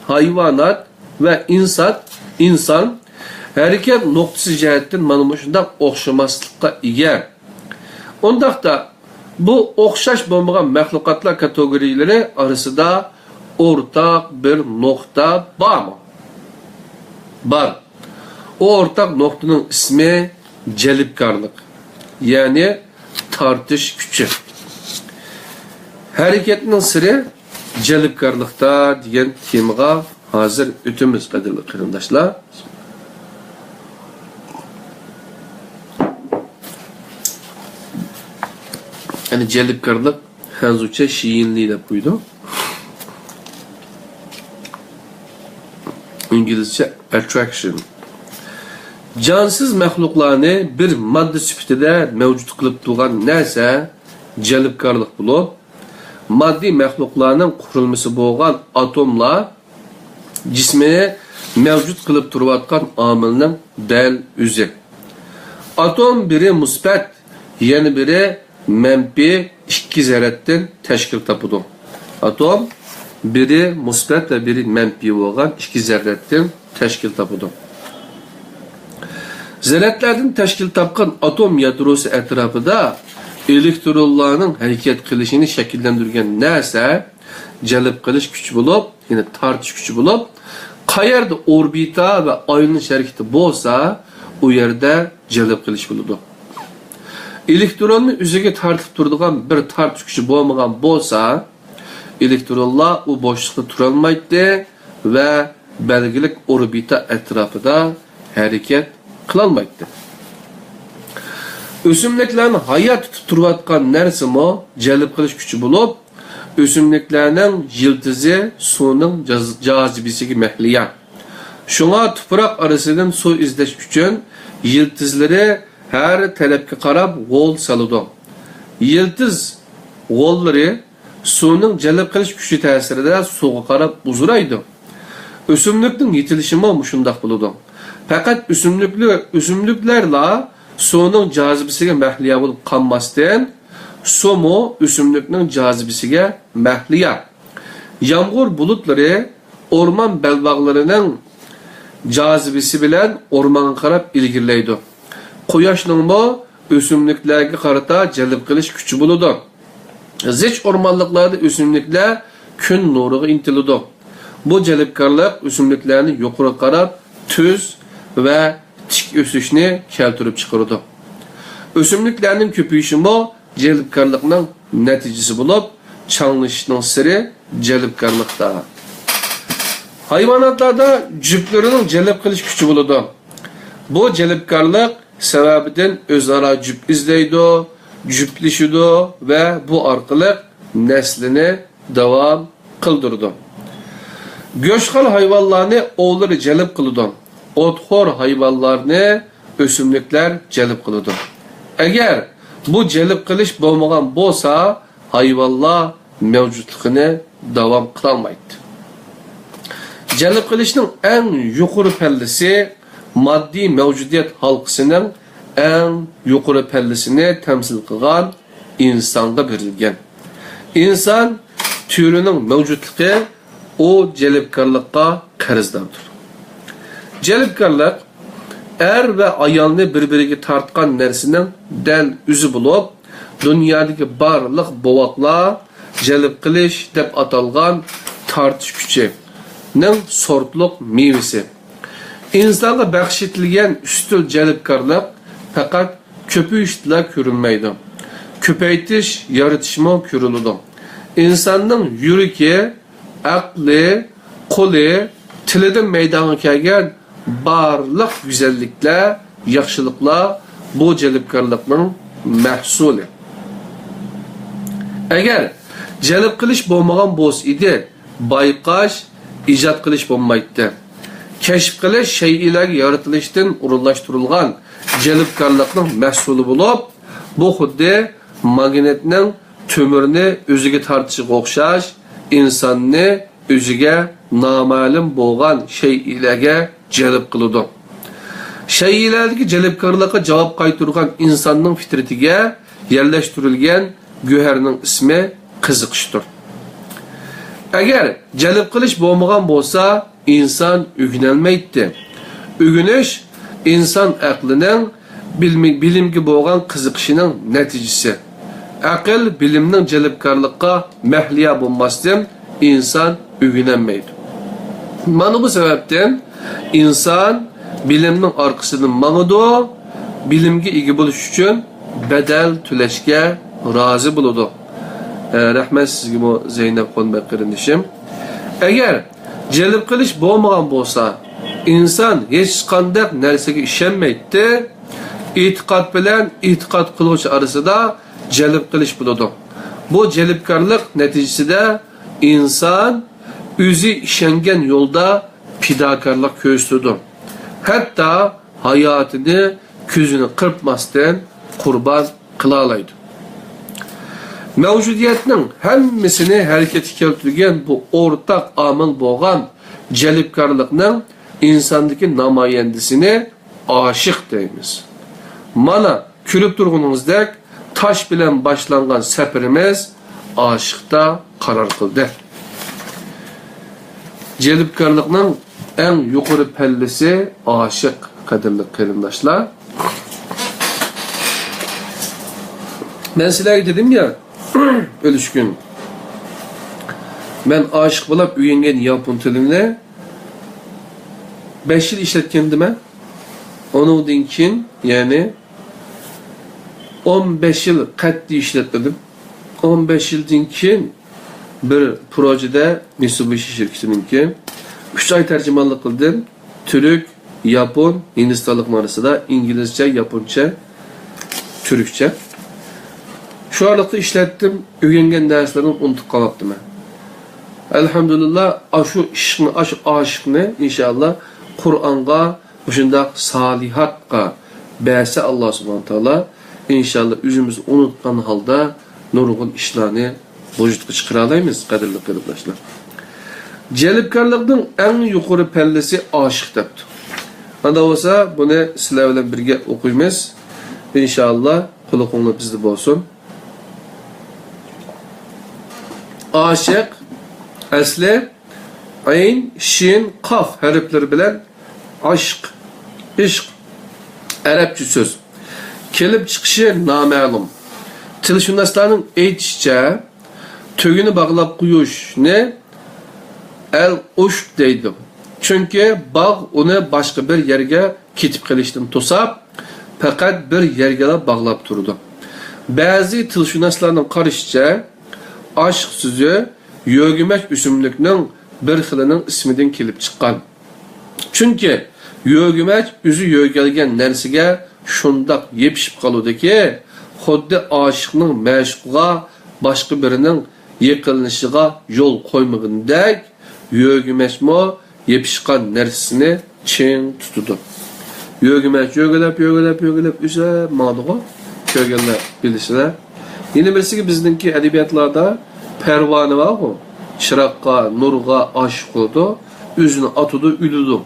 ھايۋانات ۋە ئىنسان، ئىنسان ھەرىكەت نۇقتىسى جەھەتتىن مانا مۇشۇنداق ئوخشىماسلىققا ئىگە. ئۇنداقتا، بۇ ئوخشاش بولمىغان مەخلۇقاتلار كاتېگورىيەلىرى ئارىسىدا ئورتاق بىر نۇقتا بارمۇ؟ بار. ئۇ ئورتاق نۇقتىنىڭ ئىسمى جەلپكارلىق، يەنى تارتىش كۈچى. ھەرىكەتنىڭ سىرى جەلپكارلىقتا دېگەن تېمىغا ھازىر ئۆتىمىز، قەدىرلىك قېرىنداشلار. يەنى جەلپكارلىق، خەنزۇچە شيىنلى دەپ قويىدۇ. ئىنگلىزچە attraction. جانسىز مەخلۇقلارنى بىر ماددا سۈپىتىدە مەۋجۇت قىلىپ تۇرغان نەرسە جەلپكارلىق بولۇپ، ماددىي مەخلۇقلارنىڭ قۇرۇلمىسى بولغان ئاتوملار جىسمىنى مەۋجۇت قىلىپ تۇرۇۋاتقان ئامىلنىڭ دەل ئۆزى. ئاتوم بىرى مۇسبەت، يەنە بىرى مەنپىي ئىككى زەررەتتىن تەشكىل تاپىدۇ. ئاتوم بىرى مۇسبەت ۋە بىرى مەنپىي بولغان ئىككى زەررەتتىن تەشكىل تاپىدۇ. زەررەتلەردىن تەشكىل تاپقان ئاتوم يادروسى ئەتراپىدا ئېلېكترونلارنىڭ ھەرىكەت قىلىشىنى شەكىللەندۈرگەن نەرسە جەلپ قىلىش كۈچى بولۇپ، يەنى تارتىش كۈچى بولۇپ، قەيەردە ئوربىتا ۋە ئايلىنىش ھەرىكىتى بولسا، ئۇ يەردە جەلپ قىلىش بولىدۇ. ئېلېكتروننى ئۆزىگە تارتىپ تۇرىدىغان بىر تارتىش كۈچى بولمىغان بولسا، ئېلېكترونلار ئۇ بوشلۇقتا تۇرالمايتتى ۋە بەلگىلىك ئوربىتا ئەتراپىدا ھەرىكەت قىلالمايتتى. ئۆسۈملۈكلەرنى ھايات تۇتۇپ تۇرۇۋاتقان نەرسىمۇ جەلپ قىلىش كۈچى بولۇپ، ئۆسۈملۈكلەرنىڭ يىلتىزى سۇنىڭ جاز-، جاذىبىسىگە مەھلىيا. شۇڭا تۇپراق ئارىسىدىن سۇ ئىزدەش ئۈچۈن يىلتىزلىرى ھەر تەرەپكە قاراپ غول سالىدۇ. يىلتىز غوللىرى سۇنىڭ جەلپ قىلىش كۈچى تەسىرىدە سۇغا قاراپ ئۇزىرايدۇ. ئۆسۈملۈكنىڭ يېتىلىشىمۇ مۇشۇنداق بولىدۇ. پەقەت ئۆسۈملۈكلە-، ئۆسۈملۈكلەرلا سۇنىڭ جاذىبىسىگە مەھلىيا بولۇپ قالماستىن، سۇمۇ ئۆسۈملۈكنىڭ جاذىبىسىگە مەھلىيا. يامغۇر بۇلۇتلىرى ئورمان بەلباغلىرىنىڭ جاذىبىسى بىلەن ئورمانغا قاراپ ئىلگىرىلەيدۇ. قۇياشنىڭمۇ ئۆسۈملۈكلەرگە قارىتا جەلپ قىلىش كۈچى بولىدۇ. زىچ ئورمانلىقلاردا ئۆسۈملۈكلەر كۈن نۇرىغا ئىنتىلىدۇ. بۇ جەلپكارلىق ئۆسۈملۈكلەرنى يۇقىرىغا قاراپ تۈز ۋە تىك ئۆسۈشنى كەلتۈرۈپ چىقىرىدۇ. ئۆسۈملۈكلەرنىڭ كۆپىيىشىمۇ جەلپكارلىقنىڭ نەتىجىسى بولۇپ، چاڭلىشىشنىڭ سىرى جەلپكارلىقتا. ھايۋاناتلاردا جۈپلىرىنىڭ جەلپ قىلىش كۈچى بولىدۇ. بۇ جەلپكارلىق سەۋەبىدىن ئۆزئارا جۈپ ئىزدەيدۇ، جۈپلىشىدۇ ۋە بۇ ئارقىلىق نەسلىنى داۋام قىلدۇرىدۇ. گۆشخور ھايۋانلارنى ئوۋلىرى جەلپ قىلىدۇ. ئوتخور ھايۋانلارنى ئۆسۈملۈكلەر جەلپ قىلىدۇ. ئەگەر بۇ جەلپ قىلىش بولمىغان بولسا، ھايۋانلار مەۋجۇتلۇقىنى داۋام قىلالمايتتى. جەلپ قىلىشنىڭ ئەڭ يۇقىرى پەللىسى ماددىي مەۋجۇدىيەت ھالقىسىنىڭ ئەڭ يۇقىرى پەللىسىنى تەمسىل قىلغان ئىنسانغا بېرىلگەن. ئىنسان تۈرىنىڭ مەۋجۇتلۇقى ئۇ جەلپكارلىققا قەرزداردۇر. جەلپكارلىق ئەر ۋە ئايالنى بىر-بىرىگە تارتقان نەرسىنىڭ دەل ئۆزى بولۇپ، دۇنيادىكى بارلىق بوۋاقلار جەلپ قىلىش دەپ ئاتالغان تارتىش كۈچىنىڭ سورتلۇق مېۋىسى. ئىنسانغا بەخش ئېتىلگەن ئۈستۈن جەلپكارلىق پەقەت كۆپىيىشتىلا كۆرۈلمەيدۇ. كۆپەيتىش، يارىتىشمۇ كۆرۈلىدۇ. ئىنساننىڭ يۈرىكى، ئەقلى، قولى، تىلىدىن مەيدانغا كەلگەن بارلىق گۈزەللىكلەر، ياخشىلىقلار بۇ جەلپكارلىقنىڭ مەھسۇلى. ئەگەر جەلپ قىلىش بولمىغان بولسا ئىدى، بايقاش، ئىجاد قىلىش بولمايتتى. كەشىپ قىلىش شەيئىلەرگە يارىتىلىشتىن ئورۇنلاشتۇرۇلغان جەلپكارلىقنىڭ مەھسۇلى بولۇپ، بۇ خۇددى ماگنىتنىڭ تۆمۈرنى ئۆزىگە تارتىشىغا ئوخشاش، ئىنساننى ئۆزىگە نامەلۇم بولغان شەيئىلەرگە جەلپ قىلىدۇ. شەيئىلەردىكى جەلپكارلىققا جاۋاب قايتۇرغان ئىنساننىڭ پىترىتىگە يەرلەشتۈرۈلگەن گۆھەرنىڭ ئىسمى قىزىقىشتۇر. ئەگەر جەلپ قىلىش بولمىغان بولسا، ئىنسان ئۆگىنەلمەيتتى. ئۆگىنىش ئىنسان ئەقلىنىڭ بىلمى-، بىلىمگە بولغان قىزىقىشىنىڭ نەتىجىسى. ئەقىل بىلىمنىڭ جەلپكارلىققا مەھلىيا بولماستىن، ئىنسان ئۆگىنەلمەيدۇ. مانا بۇ سەۋەبتىن ئىنسان بىلىمنىڭ ئارقىسىدىن ماڭىدۇ، بىلىمگە ئىگە بولۇش ئۈچۈن بەدەل تۆلەشكە رازى بولىدۇ. ئە، رەھمەت سىزگىمۇ، زەينەپ خانىم قېرىندىشىم. ئەگەر جەلپ قىلىش بولمىغان بولسا، ئىنسان ھېچقانداق نەرسىگە ئىشەنمەيتتى. ئېتىقاد بىلەن ئېتىقاد قىلغۇچى ئارىسىدا جەلپ قىلىش بولىدۇ. بۇ جەلپكارلىق نەتىجىسىدە ئىنسان ئۆزى ئىشەنگەن يولدا پىداكارلىق كۆرسىتىدۇ. ھەتتا ھاياتىنى كۆزىنى قىرپماستىن قۇربان قىلالايدۇ. مەۋجۇدىيەتنىڭ ھەممىسىنى ھەرىكەتكە كەلتۈرگەن بۇ ئورتاق ئامىل بولغان جەلپكارلىقنىڭ ئىنساندىكى نامايەندىسىنى ئاشىق دەيمىز. مانا، كۆرۈپ تۇرغىنىڭىزدەك، تاش بىلەن باشلانغان سەپىرىمىز ئاشىقتا قارار قىلدى. جەلپكارلىقنىڭ ئەڭ يۇقىرى پەللىسى ئاشىق، قەدىرلىك قېرىنداشلار. مەن سىلەرگە دېدىم يا، ئۆلۈشكۈن، مەن ئاشىق بولاپ ئۆگەنگەن ياپون تىلىنى بەش يىل ئىشلەتكەنىدىم. ئۇنىڭدىن كېيىن، يەنى ئون بەش يىل قەتئىي ئىشلەتمىدىم. ئون بەش يىلدىن كېيىن بىر پروژېدا، مىتسۇبىشى شىركىتىنىڭكى، ئۈچ ئاي تەرجىمانلىق قىلدىم. تۈرك، ياپون، ھىندىستانلىقنىڭ ئارىسىدا ئىنگلىزچە، ياپونچە، تۈركچە. شۇ ئارىلىقتا ئىشلەتتىم، ئۆگەنگەن نەرسىلىرىمنى ئۇنتۇپ قالماپتىمەن. ئەلھەمدۇلىللا، ئاشۇ ئىشقنى، ئاشۇ ئاشىقنى ئىنشائاللا قۇرئانغا، مۇشۇنداق سالىھاتقا بەرسە ئاللا سۇبھانە تائالا، ئىنشائاللا ئۆزىمىزنى ئۇنتقان ھالدا نۇرغۇن ئىشلارنى ۋۇجۇدقا چىقىرالايمىز، قەدىرلىك قېرىنداشلار. جەلپكارلىقنىڭ ئەڭ يۇقىرى پەللىسى ئاشىق دەپتۇ. ئاندا بولسا بۇنى سىلەر بىلەن بىرگە ئوقۇيمىز. ئىنشائاللا قۇلىقىڭلار بىزدە بولسۇن. ئاشىق ئەسلى ئەين، شىن، قاف ھەرپلىرى بىلەن ئاشق، ئىشق، ئەرەبچە سۆز. كېلىپ چىقىشى نامەلۇم. تىلشۇناسلارنىڭ ئېيتىشىچە، تۆگىنى باغلاپ قويۇشنى ئەل ئوشۇق دەيدۇ. چۈنكى باغ ئۇنى باشقا بىر يەرگە كېتىپ قېلىشتىن توساپ، پەقەت بىر يەرگىلا باغلاپ تۇرىدۇ. بەزى تىلشۇناسلارنىڭ قارىشىچە، ئاشىق سۆزى يۆگىمەچ ئۆسۈملۈكنىڭ بىر خىلىنىڭ ئىسمىدىن كېلىپ چىققان. چۈنكى يۆگىمەچ ئۆزى يۆگەلگەن نەرسىگە شۇنداق يېپىشىپ قالىدۇكى، خۇددى ئاشىقنىڭ مەشۇقىغا باشقا بىرىنىڭ يېقىنلىشىشىغا يول قويمىغىنىدەك، يۆگىمەچمۇ يېپىشقان نەرسىسىنى چىڭ تۇتىدۇ. يۆگىمەچ يۆگىلەپ، يۆگىلەپ، يۆگىلەپ ئۆسە ماڭىدىغۇ. كۆرگەنلەر بىلىسىلەر. يەنە بىرسىگە بىزنىڭكى ئەدەبىياتلاردا پەرۋانە بارغۇ. چىراغقا، نۇرغا ئاشىق بولىدۇ. ئۆزىنى ئاتىدۇ، ئۆلىدۇ.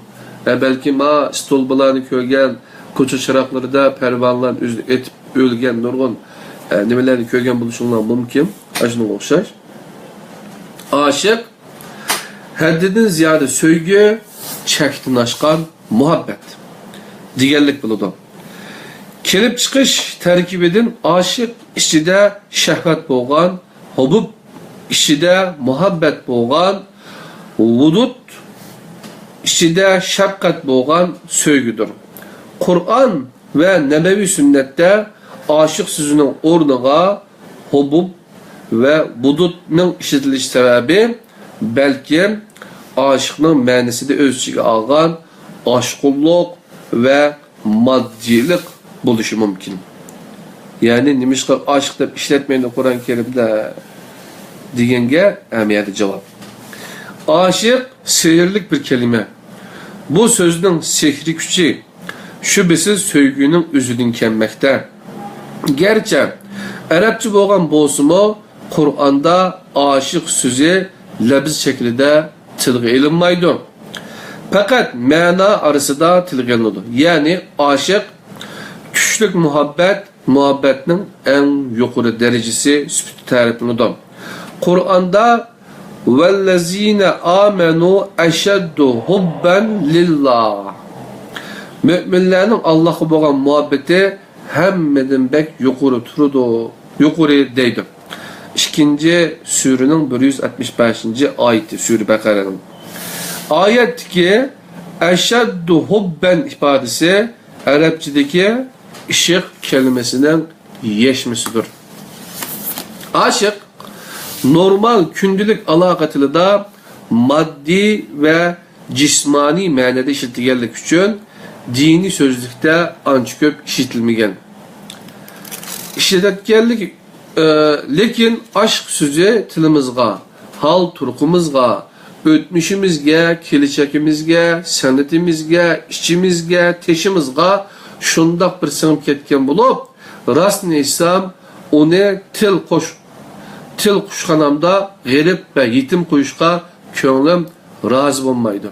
ھە، بەلكىم ھا ستولبىلارنى كۆرگەن، كوچا چىراغلىرىدا پەرۋانىلارنى ئۆزىنى ئېتىپ ئۆلگەن نۇرغۇن، ئە، نېمىلەرنى كۆرگەن بولۇشۇڭلار مۇمكىن. ئاشۇنىڭغا ئوخشاش. ئاشىق، ھەددىدىن زىيادە سۆيگۈ، چەكتىن ئاشقان مۇھەببەت دېگەنلىك بولىدۇ. كېلىپ چىقىش تەركىبىدىن ئاشىق ئىچىدە شەھۋەت بولغان، ھۇبۇب ئىچىدە مۇھەببەت بولغان، ۋۇدۇد ئىچىدە شەپقەت بولغان سۆيگۈدۇر. قۇرئان ۋە نەبەۋى سۈننەتتە ئاشىق سۆزىنىڭ ئورنىغا ھۇبۇب ۋە ۋۇدۇدنىڭ ئىشلىتىلىش سەۋەبى، بەلكىم، ئاشىقنىڭ مەنىسىدە ئۆز ئىچىگە ئالغان ئاشقۇنلۇق ۋە ماددىيلىق بولۇشى مۇمكىن. يەنى، نېمىشقا ئاشىق دەپ ئىشلەتمەيدۇ قۇرئان كەرىمدە دېگەنگە، ئەمەلىيەتتە جاۋاب. ئاشىق سېھىرلىك بىر كەلىمە. بۇ سۆزنىڭ سېھرىي كۈچى شۈبھىسىز سۆيگۈنىڭ ئۆزىدىن كەلمەكتە. گەرچە ئەرەبچە بولغان بولسىمۇ، قۇرئاندا ئاشىق سۆزى لەپز شەكلىدە تىلغا ئېلىنمايدۇ. پەقەت مەنا ئارىسىدا تىلغا ئېلىنىدۇ. يەنى ئاشىق كۈچلۈك مۇھەببەت، مۇھەببەتنىڭ ئەڭ يۇقىرى دەرىجىسى سۈپىتىدە تەرىپلىنىدۇ. قۇرئاندا «ۋەللەزىنە ئامەنۇ ئەشەددۇ ھۇببەن لىللا.» مۆمىنلەرنىڭ ئاللاھقا بولغان مۇھەببىتى ھەممىدىن بەك يۇقىرى تۇرىدۇ، يۇقىرى دەيدۇ. ئىككىنچى سۈرىنىڭ بىر يۈز ئاتمىش بەشىنچى ئايىتى، سۈرە بەقەرەنىڭ. ئايەتتىكى «ئەشەددۇ ھۇببەن» ئىپادىسى ئەرەبچىدىكى ئىشق كەلىمىسىنىڭ يەشمىسىدۇر. ئاشىق نورمال كۈندىلىك ئالاقە تىلىدا ماددىي ۋە جىسمانىي مەنىدە ئىشلىتىلگەنلىكى ئۈچۈن، دىنىي سۆزلۈكتە ئانچە كۆپ ئىشلىتىلمىگەن. ئىشلىتىلگەنلىك، ئە، لېكىن ئاشىق سۆزى تىلىمىزغا، ھال-تۇرقىمىزغا، ئۆتمۈشىمىزگە، كېلىچەكىمىزگە، سەنئىتىمىزگە، ئىچىمىزگە، تېشىمىزغا شۇنداق بىر سىڭىپ كەتكەن بولۇپ، راستىنى ئېيتسام، ئۇنى تىل قوش-، تىل قۇشخانامدا غېرىب ۋە يېتىم قويۇشقا كۆڭلۈم رازى بولمايدۇ.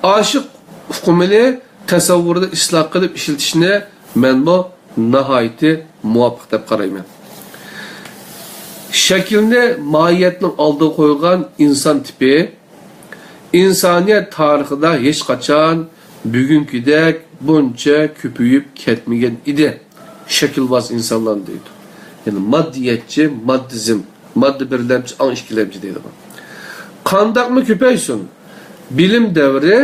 ئاشىق ئۇقۇمىنى تەسەۋۋۇردا ئىسلاھ قىلىپ ئىشلىتىشنى مەنمۇ ناھايىتى مۇۋاپىق دەپ قارايمەن. شەكىلنى ماھىيەتنىڭ ئالدىغا قويغان ئىنسان تىپى ئىنسانىيەت تارىخىدا ھېچقاچان بۈگۈنكىدەك بۇنچە كۆپىيىپ كەتمىگەن ئىدى. شەكىلۋاز ئىنسانلار دەيدۇ. يەنى ماددىيەتچى، ماددىزم، ماددا بىرلەمچى، ئاڭ ئىككىلەمچى دەيدىغان. قانداقمۇ كۆپەيسۇن؟ بىلىم دەۋرى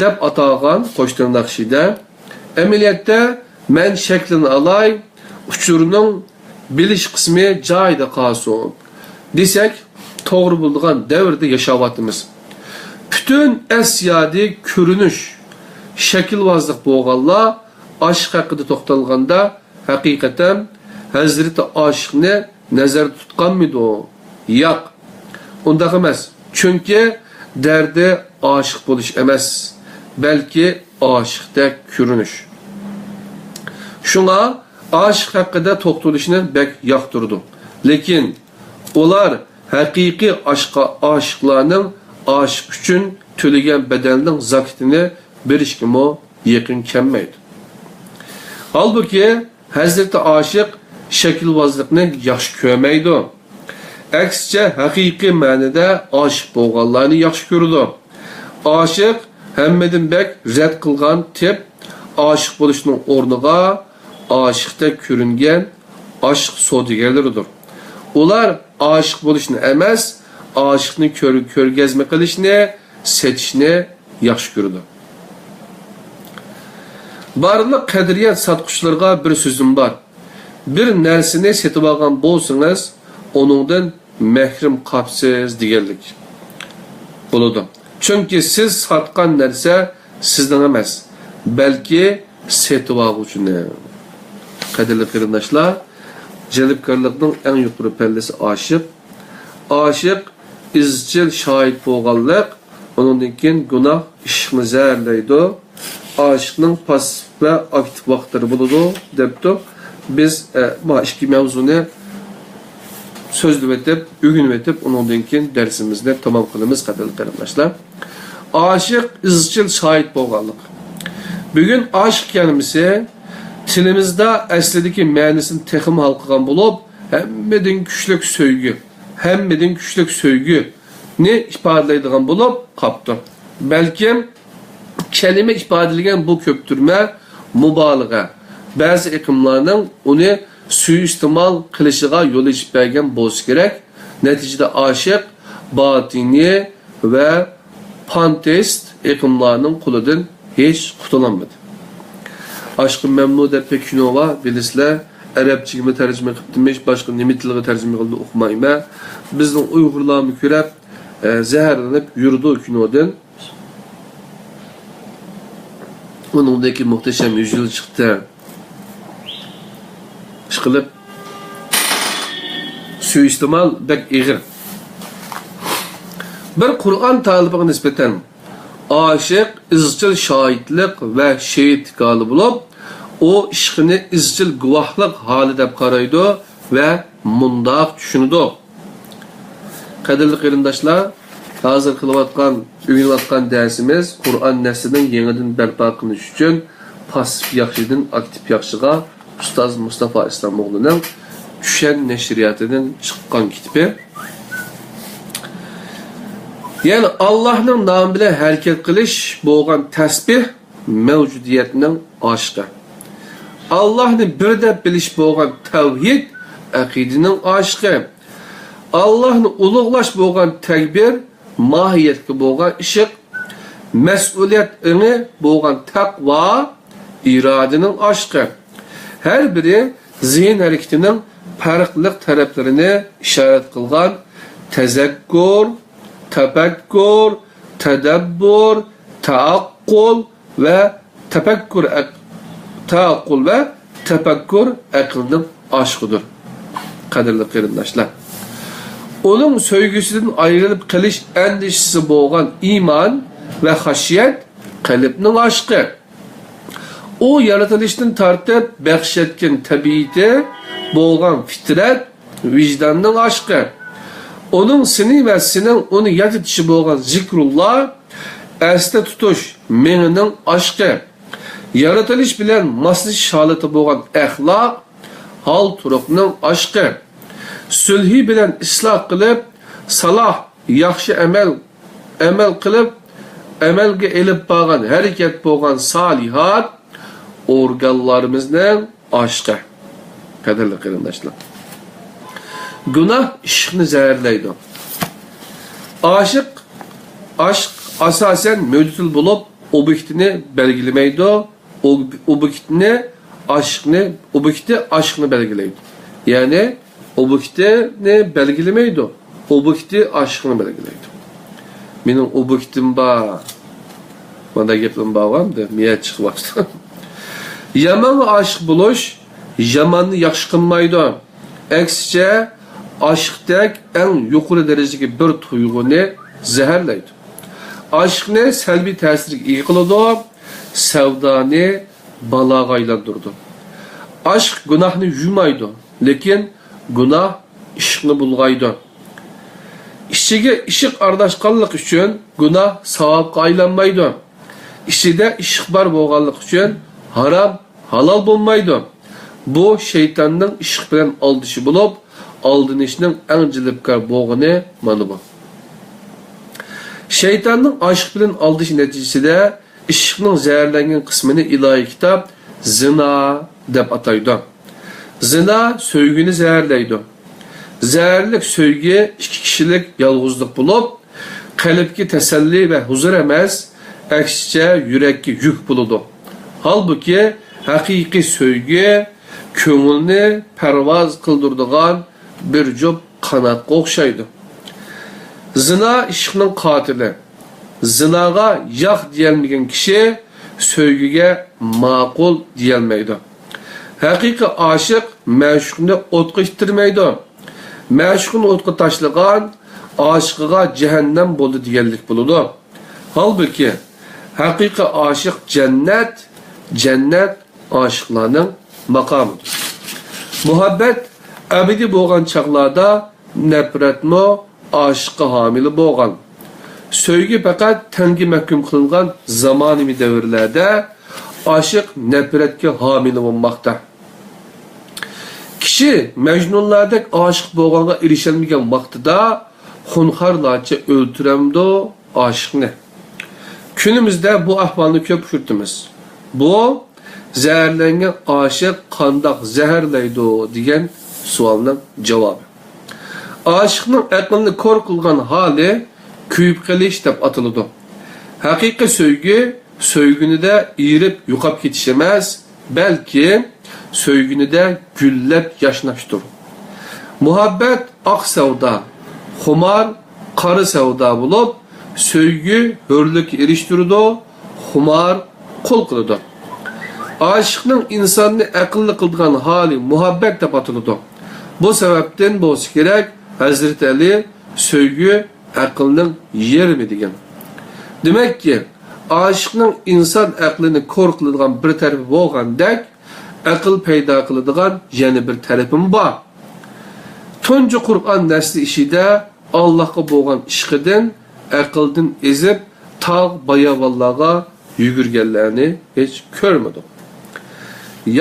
دەپ ئاتالغان قوش تىرناق ئىچىدە، ئەمەلىيەتتە مەن شەكلىنى ئالاي، ئۇچۇرنىڭ بىلىش قىسمى جايىدا قالسۇن دېسەك، توغرا بولىدىغان دەۋردە ياشاۋاتىمىز. پۈتۈن ئەسيادى كۆرۈنۈش، شەكىلۋازلىق بولغانلار ئاشىق ھەققىدە توختالغاندا، ھەقىقەتەن ھەزرىتى ئاشىقنى نەزەردە تۇتقانمىدۇ؟ ياق، ئۇنداق ئەمەس. چۈنكى دەردى ئاشىق بولۇش ئەمەس، بەلكى ئاشىقتەك كۆرۈنۈش. شۇڭا ئاشىق ھەققىدە توختىلىشنى بەك ياقتۇرىدۇ. لېكىن ئۇلار ھەقىقىي ئاشقا-، ئاشىقلارنىڭ ئاشىق ئۈچۈن تۆلىگەن بەدەلنىڭ زاكىتىنى بېرىشكىمۇ يېقىن كەلمەيدۇ. ھالبۇكى، ھەزرىتى ئاشىق شەكىلۋازلىقنى ياخشى كۆرمەيدۇ. ئەكسىچە، ھەقىقىي مەنىدە ئاشىق بولغانلارنى ياخشى كۆرىدۇ. ئاشىق ھەممىدىن بەك رەت قىلغان تىپ ئاشىق بولۇشنىڭ ئورنىغا ئاشىقتەك كۆرۈنگەن ئاشىق سودىگەرلىرىدۇر. ئۇلار ئاشىق بولۇشنى ئەمەس، ئاشىقنى كۆر-، كۆرگەزمە قىلىشنى، سېتىشنى ياخشى كۆرىدۇ. بارلىق قەدرىيەت ساتقۇچىلىرىغا بىر سۆزۈم بار. بىر نەرسىنى سېتىۋالغان بولسىڭىز، ئۇنىڭدىن مەھرۇم قاپسىز دېگەنلىك بولىدۇ. چۈنكى سىز ساتقان نەرسە سىزنىڭ ئەمەس، بەلكى سېتىۋالغۇچىنىڭ. قەدىرلىك قېرىنداشلار، جەلپكارلىقنىڭ ئەڭ يۇقىرى پەللىسى ئاشىق. ئاشىق ئىزچىل شاھىت بولغانلىق، ئۇنىڭدىن كېيىن گۇناھ ئىشقنى زەھەرلەيدۇ. ئاشىقنىڭ پاسسىپ ۋە ئاكتىپ ۋاقىتلىرى بولىدۇ، دەپتۇ. بىز، ئە، ما ئىككى مەۋزۇنى سۆزلىۋېتىپ، ئۆگىنىۋېتىپ، ئۇنىڭدىن كېيىن دەرسىمىزنى تامام قىلىمىز، قەدىرلىك قېرىنداشلار. ئاشىق ئىزچىل شاھىت بولغانلىق. بۈگۈن ئاشىق كەلىمىسى تىلىمىزدا ئەسلىدىكى مەنىسىنى تېخىمۇ ھالقىغان بولۇپ، ھەممىدىن كۈچلۈك سۆيگۈ، ھەممىدىن كۈچلۈك سۆيگۈنى ئىپادىلەيدىغان بولۇپ قاپتۇ. بەلكىم كەلىمە ئىپادىلىگەن بۇ كۆپتۈرمە مۇبالىغە، بەزى ئېقىملارنىڭ ئۇنى سۇيىئىستېمال قىلىشىغا يول ئېچىپ بەرگەن بولسا كېرەك. نەتىجىدە ئاشىق باتىنىي ۋە پانتېئىست ئېقىملارنىڭ قولىدىن ھېچ قۇتۇلالمىدى. ئاشقى مەمنۇ دەپ بىر كىنو بار، بىلىسىلەر. ئەرەبچىگىمۇ تەرجىمە قىپتىمىش، باشقا نېمە تىلغا تەرجىمە قىلدى ئۇقمايمەن. بىزنىڭ ئۇيغۇرلارمۇ كۆرەپ، ئە، زەھەرلىنىپ يۈرىدۇ كىنودىن. ئۇنىڭدىكى مۇھتەشەم يۈز يىل چىقتى. ئىشقىلىپ، سۇيىئىستېمال بەك ئېغىر. بىر قۇرئان تالىپىغا نىسبەتەن، ئاشىق ئىزچىل شاھىتلىق ۋە شېھىتلىك ھالى بولۇپ، ئۇ ئىشقىنى ئىزچىل گۇۋاھلىق ھالى دەپ قارايدۇ ۋە مۇنداق چۈشىنىدۇ. قەدىرلىك قېرىنداشلار، ھازىر قىلىۋاتقان، ئۆگىنىۋاتقان دەرسىمىز قۇرئان نەسلىنىڭ يېڭىدىن بەرپا قىلىنىشى ئۈچۈن پاسسىپ ياخشىدىن ئاكتىپ ياخشىغا ئۇستاز مۇستافا ئىسلام ئوغلىنىڭ چۈشەن نەشرىياتىدىن چىققان كىتابى. يەنى ئاللاھنىڭ نامى بىلەن ھەرىكەت قىلىش بولغان تەسبىھ مەۋجۇدىيەتنىڭ ئاشىقى. ئاللاھنى بىر دەپ بىلىش بولغان تەۋھىد ئەقىدىنىڭ ئاشىقى. ئاللاھنى ئۇلۇغلاش بولغان تەكبىر ماھىيەتكە بولغان ئىشق. مەسئۇلىيەت ئېڭى بولغان تەقۋا ئىرادىنىڭ ئاشىقى. ھەر بىرى زېھىن ھەرىكىتىنىڭ پەرقلىق تەرەپلىرىنى ئىشارەت قىلغان تەزەككۇر، تەپەككۇر، تەدەببۇر، تەئەققۇل ۋە تەپەككۇر ئەق-، تەئەققۇل ۋە تەپەككۇر ئەقىلنىڭ ئاشىقىدۇر. قەدىرلىك قېرىنداشلار، ئۇنىڭ سۆيگۈسىدىن ئايرىلىپ قېلىش ئەندىشىسى بولغان ئىمان ۋە خاشىيەت قەلبنىڭ ئاشىقى. ئۇ يارىتىلىشتىن تارتىپ بەخش ئەتكەن تەبىئىتى بولغان فىترەت، ۋىجداننىڭ ئاشىقى. ئۇنىڭ سېنى ۋە سېنىڭ ئۇنى ياد ئېتىشى بولغان زىكرۇللا، ئەستە تۇتۇش، مېڭىنىڭ ئاشىقى. يارىتىلىش بىلەن ماسلىشىش ھالىتى بولغان ئەخلاق، ھال-تۇرۇقنىڭ ئاشىقى. سۈلھى بىلەن ئىسلاھ قىلىپ، سالاھ، ياخشى ئەمەل، ئەمەل قىلىپ، ئەمەلگە ئېلىپ بارغان ھەرىكەت بولغان سالىھات ئورگانلىرىمىزنىڭ ئاشىقى. قەدىرلىك قېرىنداشلار، گۇناھ ئىشقنى زەھەرلەيدۇ. ئاشىق، ئاشىق ئاساسەن مۆجىزىل بولۇپ، ئوبيېكتىنى بەلگىلىمەيدۇ. ئوب-، ئوبيېكتنى ئاشىقنى، ئوبيېكتى ئاشىقنى بەلگىلەيدۇ. يەنى ئوبيېكتىنى بەلگىلىمەيدۇ. ئوبيېكتى ئاشىقنى بەلگىلەيدۇ. مېنىڭ ئوبيېكتىم بار. مانداق گەپلىرىم بارغۇ ئەمدى، مىيە چىقىۋاپتۇ. يامانغا ئاشىق بولۇش ياماننى ياخشى قىلمايدۇ. ئەكسىچە، ئاشىقتەك ئەڭ يۇقىرى دەرىجىدىكى بىر تۇيغۇنى زەھەرلەيدۇ. ئاشىقنى سەلبىي تەسىرگە ئىگە قىلىدۇ، سەۋدانى بالاغا ئايلاندۇرىدۇ. ئاشىق گۇناھنى يۇمايدۇ، لېكىن گۇناھ ئىشقنى بۇلغايدۇ. ئىچىگە ئىشق ئارىلاشقانلىقى ئۈچۈن گۇناھ ساۋابقا ئايلانمايدۇ. ئىچىدە ئىشق بار بولغانلىقى ئۈچۈن ھارام ھالال بولمايدۇ. بۇ شەيتاننىڭ ئىشق بىلەن ئالدىشى بولۇپ، ئالدىنىشنىڭ ئەڭ جەلپكار بولغىنى مانا بۇ. شەيتاننىڭ ئاشىق بىلەن ئالدىشى نەتىجىسىدە ئىشقنىڭ زەھەرلەنگەن قىسمىنى ئىلاھىي كىتاب زىنا دەپ ئاتايدۇ. زىنا سۆيگۈنى زەھەرلەيدۇ. زەھەرلىك سۆيگۈ ئىككى كىشىلىك يالغۇزلۇق بولۇپ، قەلبكە تەسەللى ۋە ھۇزۇر ئەمەس، ئەكسىچە يۈرەككە يۈك بولىدۇ. ھالبۇكى، ھەقىقىي سۆيگۈ كۆڭۈلنى پەرۋاز قىلدۇرىدىغان بىر جۈپ قاناتقا ئوخشايدۇ. زىنا ئىشقنىڭ قاتىلى. زىناغا ياق دېيەلمىگەن كىشى سۆيگۈگە ماقۇل دېيەلمەيدۇ. ھەقىقىي ئاشىق مەشۇقنى ئوتقا ئىتتىرمەيدۇ. مەشۇقنى ئوتقا تاشلىغان ئاشىقىغا جەھەننەم بولدى دېگەنلىك بولىدۇ. ھالبۇكى، ھەقىقىي ئاشىق جەننەت، جەننەت ئاشىقلارنىڭ ماقامىدۇر. مۇھەببەت ئەبەدىي بولغان چاغلاردا نەپرەتمۇ ئاشىققا ھامىلە بولغان. سۆيگۈ پەقەت تەنگە مەھكۇم قىلىنغان زامانىۋى دەۋرلەردە ئاشىق نەپرەتكە ھامىلە بولماقتا. كىشى مەجنۇنلاردەك ئاشىق بولغانغا ئېرىشەلمىگەن ۋاقتىدا خۇنخارلارچە ئۆلتۈرەمدۇ ئاشىقنى؟ كۈنىمىزدە بۇ ئەھۋالنى كۆپ ئۇچرىتىمىز. بۇ «زەھەرلەنگەن ئاشىق قانداق زەھەرلەيدۇ؟» دېگەن سوئالنىڭ جاۋابى. ئاشىقنىڭ ئەقلىنى كور قىلغان ھالى كۆيۈپ قېلىش دەپ ئاتىلىدۇ. ھەقىقىي سۆيگۈ سۆيگىنىدە ئېرىپ يوقاپ كېتىش ئەمەس، بەلكى سۆيگىنىدە گۈللەپ ياشناشتۇر. مۇھەببەت ئاق سەۋدا، خۇمار قارا سەۋدا بولۇپ، سۆيگۈ ھۆرلۈككە ئېرىشتۈرىدۇ، خۇمار قۇل قىلىدۇ. ئاشىقنىڭ ئىنساننى ئەقىللىق قىلىدىغان ھالى مۇھەببەت دەپ ئاتىلىدۇ. بۇ سەۋەبتىن بولسا كېرەك، ھەزرىتى ئەلى سۆيگۈ ئەقىلنىڭ يېرىمى دېگەن. دېمەككى، ئاشىقنىڭ ئىنسان ئەقلىنى كور قىلىدىغان بىر تەرىپى بولغاندەك، ئەقىل پەيدا قىلىدىغان يەنە بىر تەرىپىمۇ بار. تۇنجى قۇرئان نەسلى ئىچىدە ئاللاھقا بولغان ئىشقىدىن ئەقىلدىن ئېزىپ، تاغ باياۋانلارغا يۈگۈرگەنلەرنى ھېچ كۆرمىدۇق.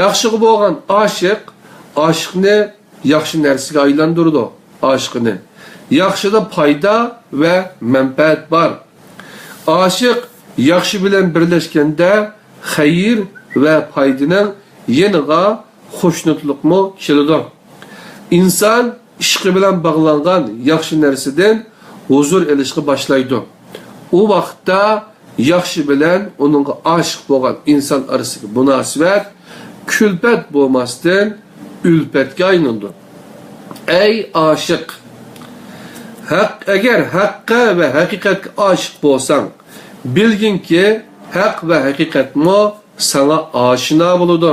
ياخشىغا بولغان ئاشىق ئاشىقنى ياخشى نەرسىگە ئايلاندۇرىدۇ، ئاشىقىنى. ياخشىدا پايدا ۋە مەنپەئەت بار. ئاشىق ياخشى بىلەن بىرلەشكەندە خەير ۋە پايدىنىڭ يېنىغا خۇشنۇدلۇقمۇ كېلىدۇ. ئىنسان ئىشقى بىلەن باغلانغان ياخشى نەرسىدىن ھۇزۇر ئېلىشقا باشلايدۇ. ئۇ ۋاقىتتا ياخشى بىلەن ئۇنىڭغا ئاشىق بولغان ئىنسان ئارىسىدىكى مۇناسىۋەت كۈلپەت بولماستىن، ئۈلپەتكە ئايلىنىدۇ. ئەي ئاشىق! ھەق، ئەگەر ھەققە ۋە ھەقىقەتكە ئاشىق بولساڭ، بىلگىنكى، ھەق ۋە ھەقىقەتمۇ ساڭا ئاشنا بولىدۇ.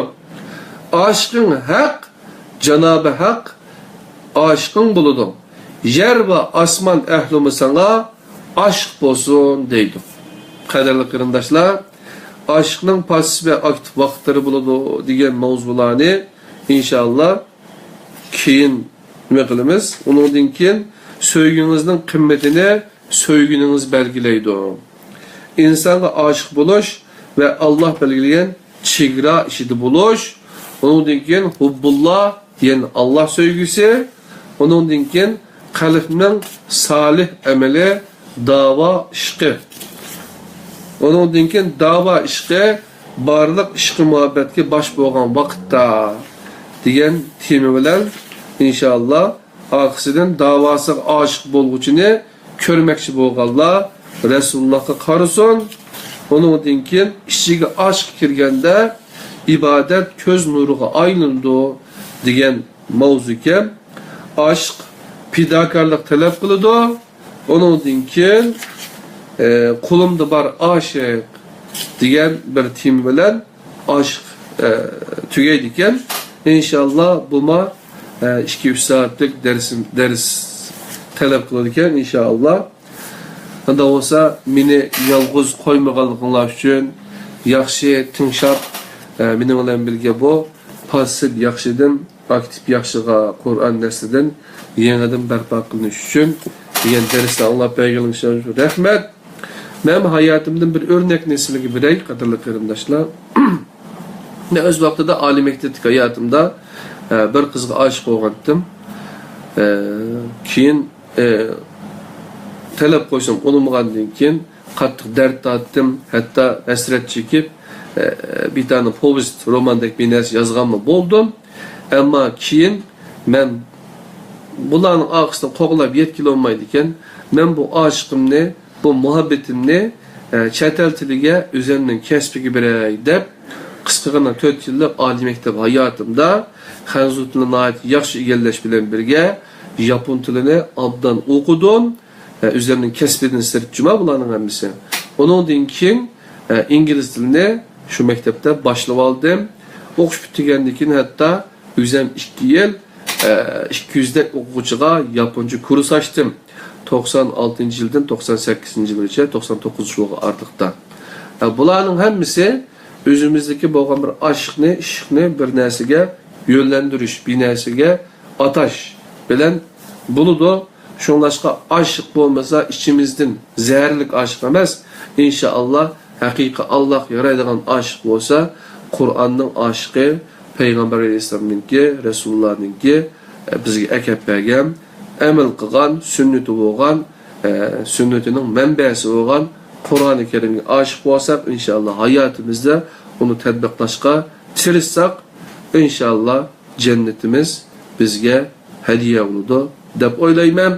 ئاشىقىڭ ھەق، جانابى ھەق ئاشىقىڭ بولىدۇ. يەر ۋە ئاسمان ئەھلىمۇ ساڭا ئاشىق بولسۇن دەيدۇ. قەدىرلىك قېرىنداشلار، ئاشىقنىڭ پاسسىپ ۋە ئاكتىپ ۋاقىتلىرى بولىدۇ دېگەن ماۋزۇلارنى ئىنشائاللا كېيىن نېمە قىلىمىز؟ ئۇنىڭدىن كېيىن سۆيگۈڭىزنىڭ قىممىتىنى سۆيگۈنىڭىز بەلگىلەيدۇ. ئىنسانغا ئاشىق بولۇش ۋە ئاللاھ بەلگىلىگەن چېگرا ئىچىدە بولۇش، ئۇنىڭدىن كېيىن ھۇببۇللا، يەنى ئاللاھ سۆيگۈسى، ئۇنىڭدىن كېيىن قەلبنىڭ سالىھ ئەمىلى، داۋا ئىشقى. ئۇنىڭدىن كېيىن داۋا ئىشقى، بارلىق ئىشقى مۇھەببەتكە باش بولغان ۋاقىتتا دېگەن تېما بىلەن ئىنشائاللا ئارقىسىدىن داۋاسىغا ئاشىق بولغۇچىنى كۆرمەكچى بولغانلار رەسۇلۇللاھقا قارىسۇن. ئۇنىڭدىن كېيىن ئىچىگە ئاشىق كىرگەندە ئىبادەت كۆز نۇرىغا ئايلىنىدۇ دېگەن ماۋزۇكەن. ئاشىق پىداكارلىق تەلەپ قىلىدۇ. ئۇنىڭدىن كېيىن، ئە، قولۇمدا بار ئاشىق دېگەن بىر تېما بىلەن ئاشىق، ئە، تۈگەيدىكەن. ئىنشائاللا بۇما، ئە، ئىككى ئۈچ سائەتلىك دەرس، دەرس تەلەپ قىلىدىكەن ئىنشائاللا. ئۇنداق بولسا مېنى يالغۇز قويمىغانلىقىڭلار ئۈچۈن ياخشى تىڭشاپ، ئە، مېنىڭ بىلەن بىرگە بۇ پاسسىپ ياخشىدىن ئاكتىپ ياخشىغا، قۇرئان نەسلىدىن يېڭىدىن بەرپا قىلىنىش ئۈچۈن دېگەن دەرسنى ئاڭلاپ بەرگىنىڭلار ئۈچۈن رەھمەت. مەن ھاياتىمدىن بىر ئۆرنەكنى سىلەرگە بېرەي، قەدىرلىك قېرىنداشلار. مەن ئۆز ۋاقتىدا ئالىي مەكتەپتىكى ھاياتىمدا، ئە، بىر قىزغا ئاشىق بولغانتىم. ئە، كېيىن، ئە، تەلەپ قويسام ئۇنىمىغاندىن كېيىن، قاتتىق دەرد تارتتىم، ھەتتا ھەسرەت چېكىپ، ئە، بىر دانە پوۋېست، روماندەك بىر نەرسە يازغانمۇ بولدۇم. ئەمما كېيىن مەن بۇلارنىڭ ئارقىسىدىن قوغلاپ يەتكىلى بولمايدىكەن. مەن بۇ ئاشىقىمنى، بۇ مۇھەببىتىمنى، ئە، چەت ئەل تىلىگە، ئۆزۈمنىڭ كەسپىگە بېرەي دەپ، قىسقىغىنا تۆت يىللىق ئالىي مەكتەپ ھاياتىمدا خەنزۇ تىلىنى ناھايىتى ياخشى ئىگىلەش بىلەن بىرگە، ياپون تىلىنى ئابدان ئوقۇدۇم. ئە، ئۆزلىرىنىڭ كەسپىدىن سىرت جۇما بۇلارنىڭ ھەممىسى. ئۇنىڭدىن كېيىن، ئە، ئىنگلىز تىلىنى شۇ مەكتەپتە باشلىۋالدىم. ئوقۇش پۈتتۈرگەندىن كېيىن ھەتتا ئۆزۈم ئىككى يىل، ئە، ئىككى يۈزدەك ئوقۇغۇچىغا ياپونچە كۇرس ئاچتىم. توقسان ئالتىنچى يىلدىن توقسان سەككىزىنچى يىلغىچە، توقسان توققۇزىنچى يىلغا ئارىلىقتا. ئە، بۇلارنىڭ ھەممىسى ئۆزىمىزدىكى بولغان بىر ئاشىقنى، ئىشقنى بىر نەرسىگە يۆنلەندۈرۈش، بىر نەرسىگە ئاتاش بىلەن بولىدۇ. شۇڭلاشقا ئاشىق بولمىسا، ئىچىمىزدىن زەھەرلىك ئاشىق ئەمەس، ئىنشائاللا، ھەقىقىي ئاللاغا يارايدىغان ئاشىق بولسا، قۇرئاننىڭ ئاشىقى، پەيغەمبەر ئەلەيھىسسالامنىڭكى، رەسۇلۇللانىڭكى، ئە، بىزگە ئەكەپ بەرگەن، ئەمەل قىلغان، سۈننىتى بولغان، ئە، سۈننىتىنىڭ مەنبەسى بولغان قۇرئانى كەرىمگە ئاشىق بولساق، ئىنشائاللا، ھاياتىمىزدا ئۇنى تەتبىقلاشقا تىرىشساق، ئىنشائاللا، جەننىتىمىز بىزگە ھەدىيە بولىدۇ دەپ ئويلايمەن.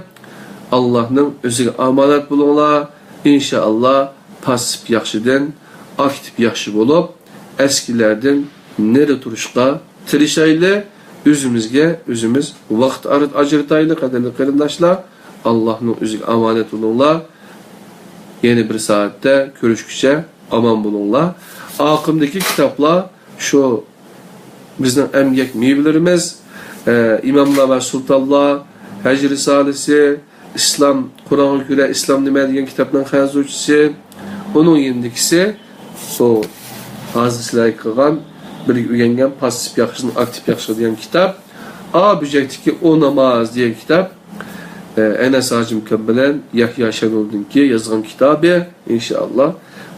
ئاللاھنىڭ ئۆزىگە ئامانەت بولۇڭلار. ئىنشائاللا، پاسسىپ ياخشىدىن ئاكتىپ ياخشى بولۇپ، ئەسكىلەردىن نېرى تۇرۇشقا تىرىشايلى. ئۆزىمىزگە ئۆزىمىز ۋاقىت ئار-، ئاجرىتايلى، قەدىرلىك قېرىنداشلار. ئاللاھنىڭ ئۆزىگە ئامانەت بولۇڭلار. يەنە بىر سائەتتە كۆرۈشكۈچە ئامان بولۇڭلار. ئاقىمدىكى كىتابلار شۇ بىزنىڭ ئەمگەك مېۋىلىرىمىز، ئە، ئىماملار ۋە سۇلتانلار، ھەج رىسالىسى، ئىسلام، قۇرئانغا كۆرە ئىسلام نېمە دېگەن كىتابنىڭ خەنزۇچىسى، ئۇنىڭ يېنىدىكىسى، بۇ ھازىر سىلەرگە قىلغان، بىرگە ئۆگەنگەن پاسسىپ ياخشىدىن ئاكتىپ ياخشىغا دېگەن كىتاب، ئا بۆجەكتىكى ئۇ ناماز دېگەن كىتاب، ئە، ئەنەس ھاجىمكان بىلەن يەھيا شەنۇلدىنكى يازغان كىتابى، ئىنشائاللا.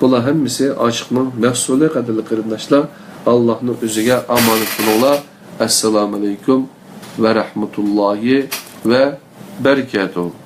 بۇلار ھەممىسى ئاشىقنىڭ مەھسۇلى، قەدىرلىك قېرىنداشلار. ئاللاھنىڭ ئۆزىگە ئامانەت بولۇڭلار. ئەسسالامۇ ئەلەيكۇم ۋە رەھمەتۇللاھى ۋە بەرىكاتۇھۇ.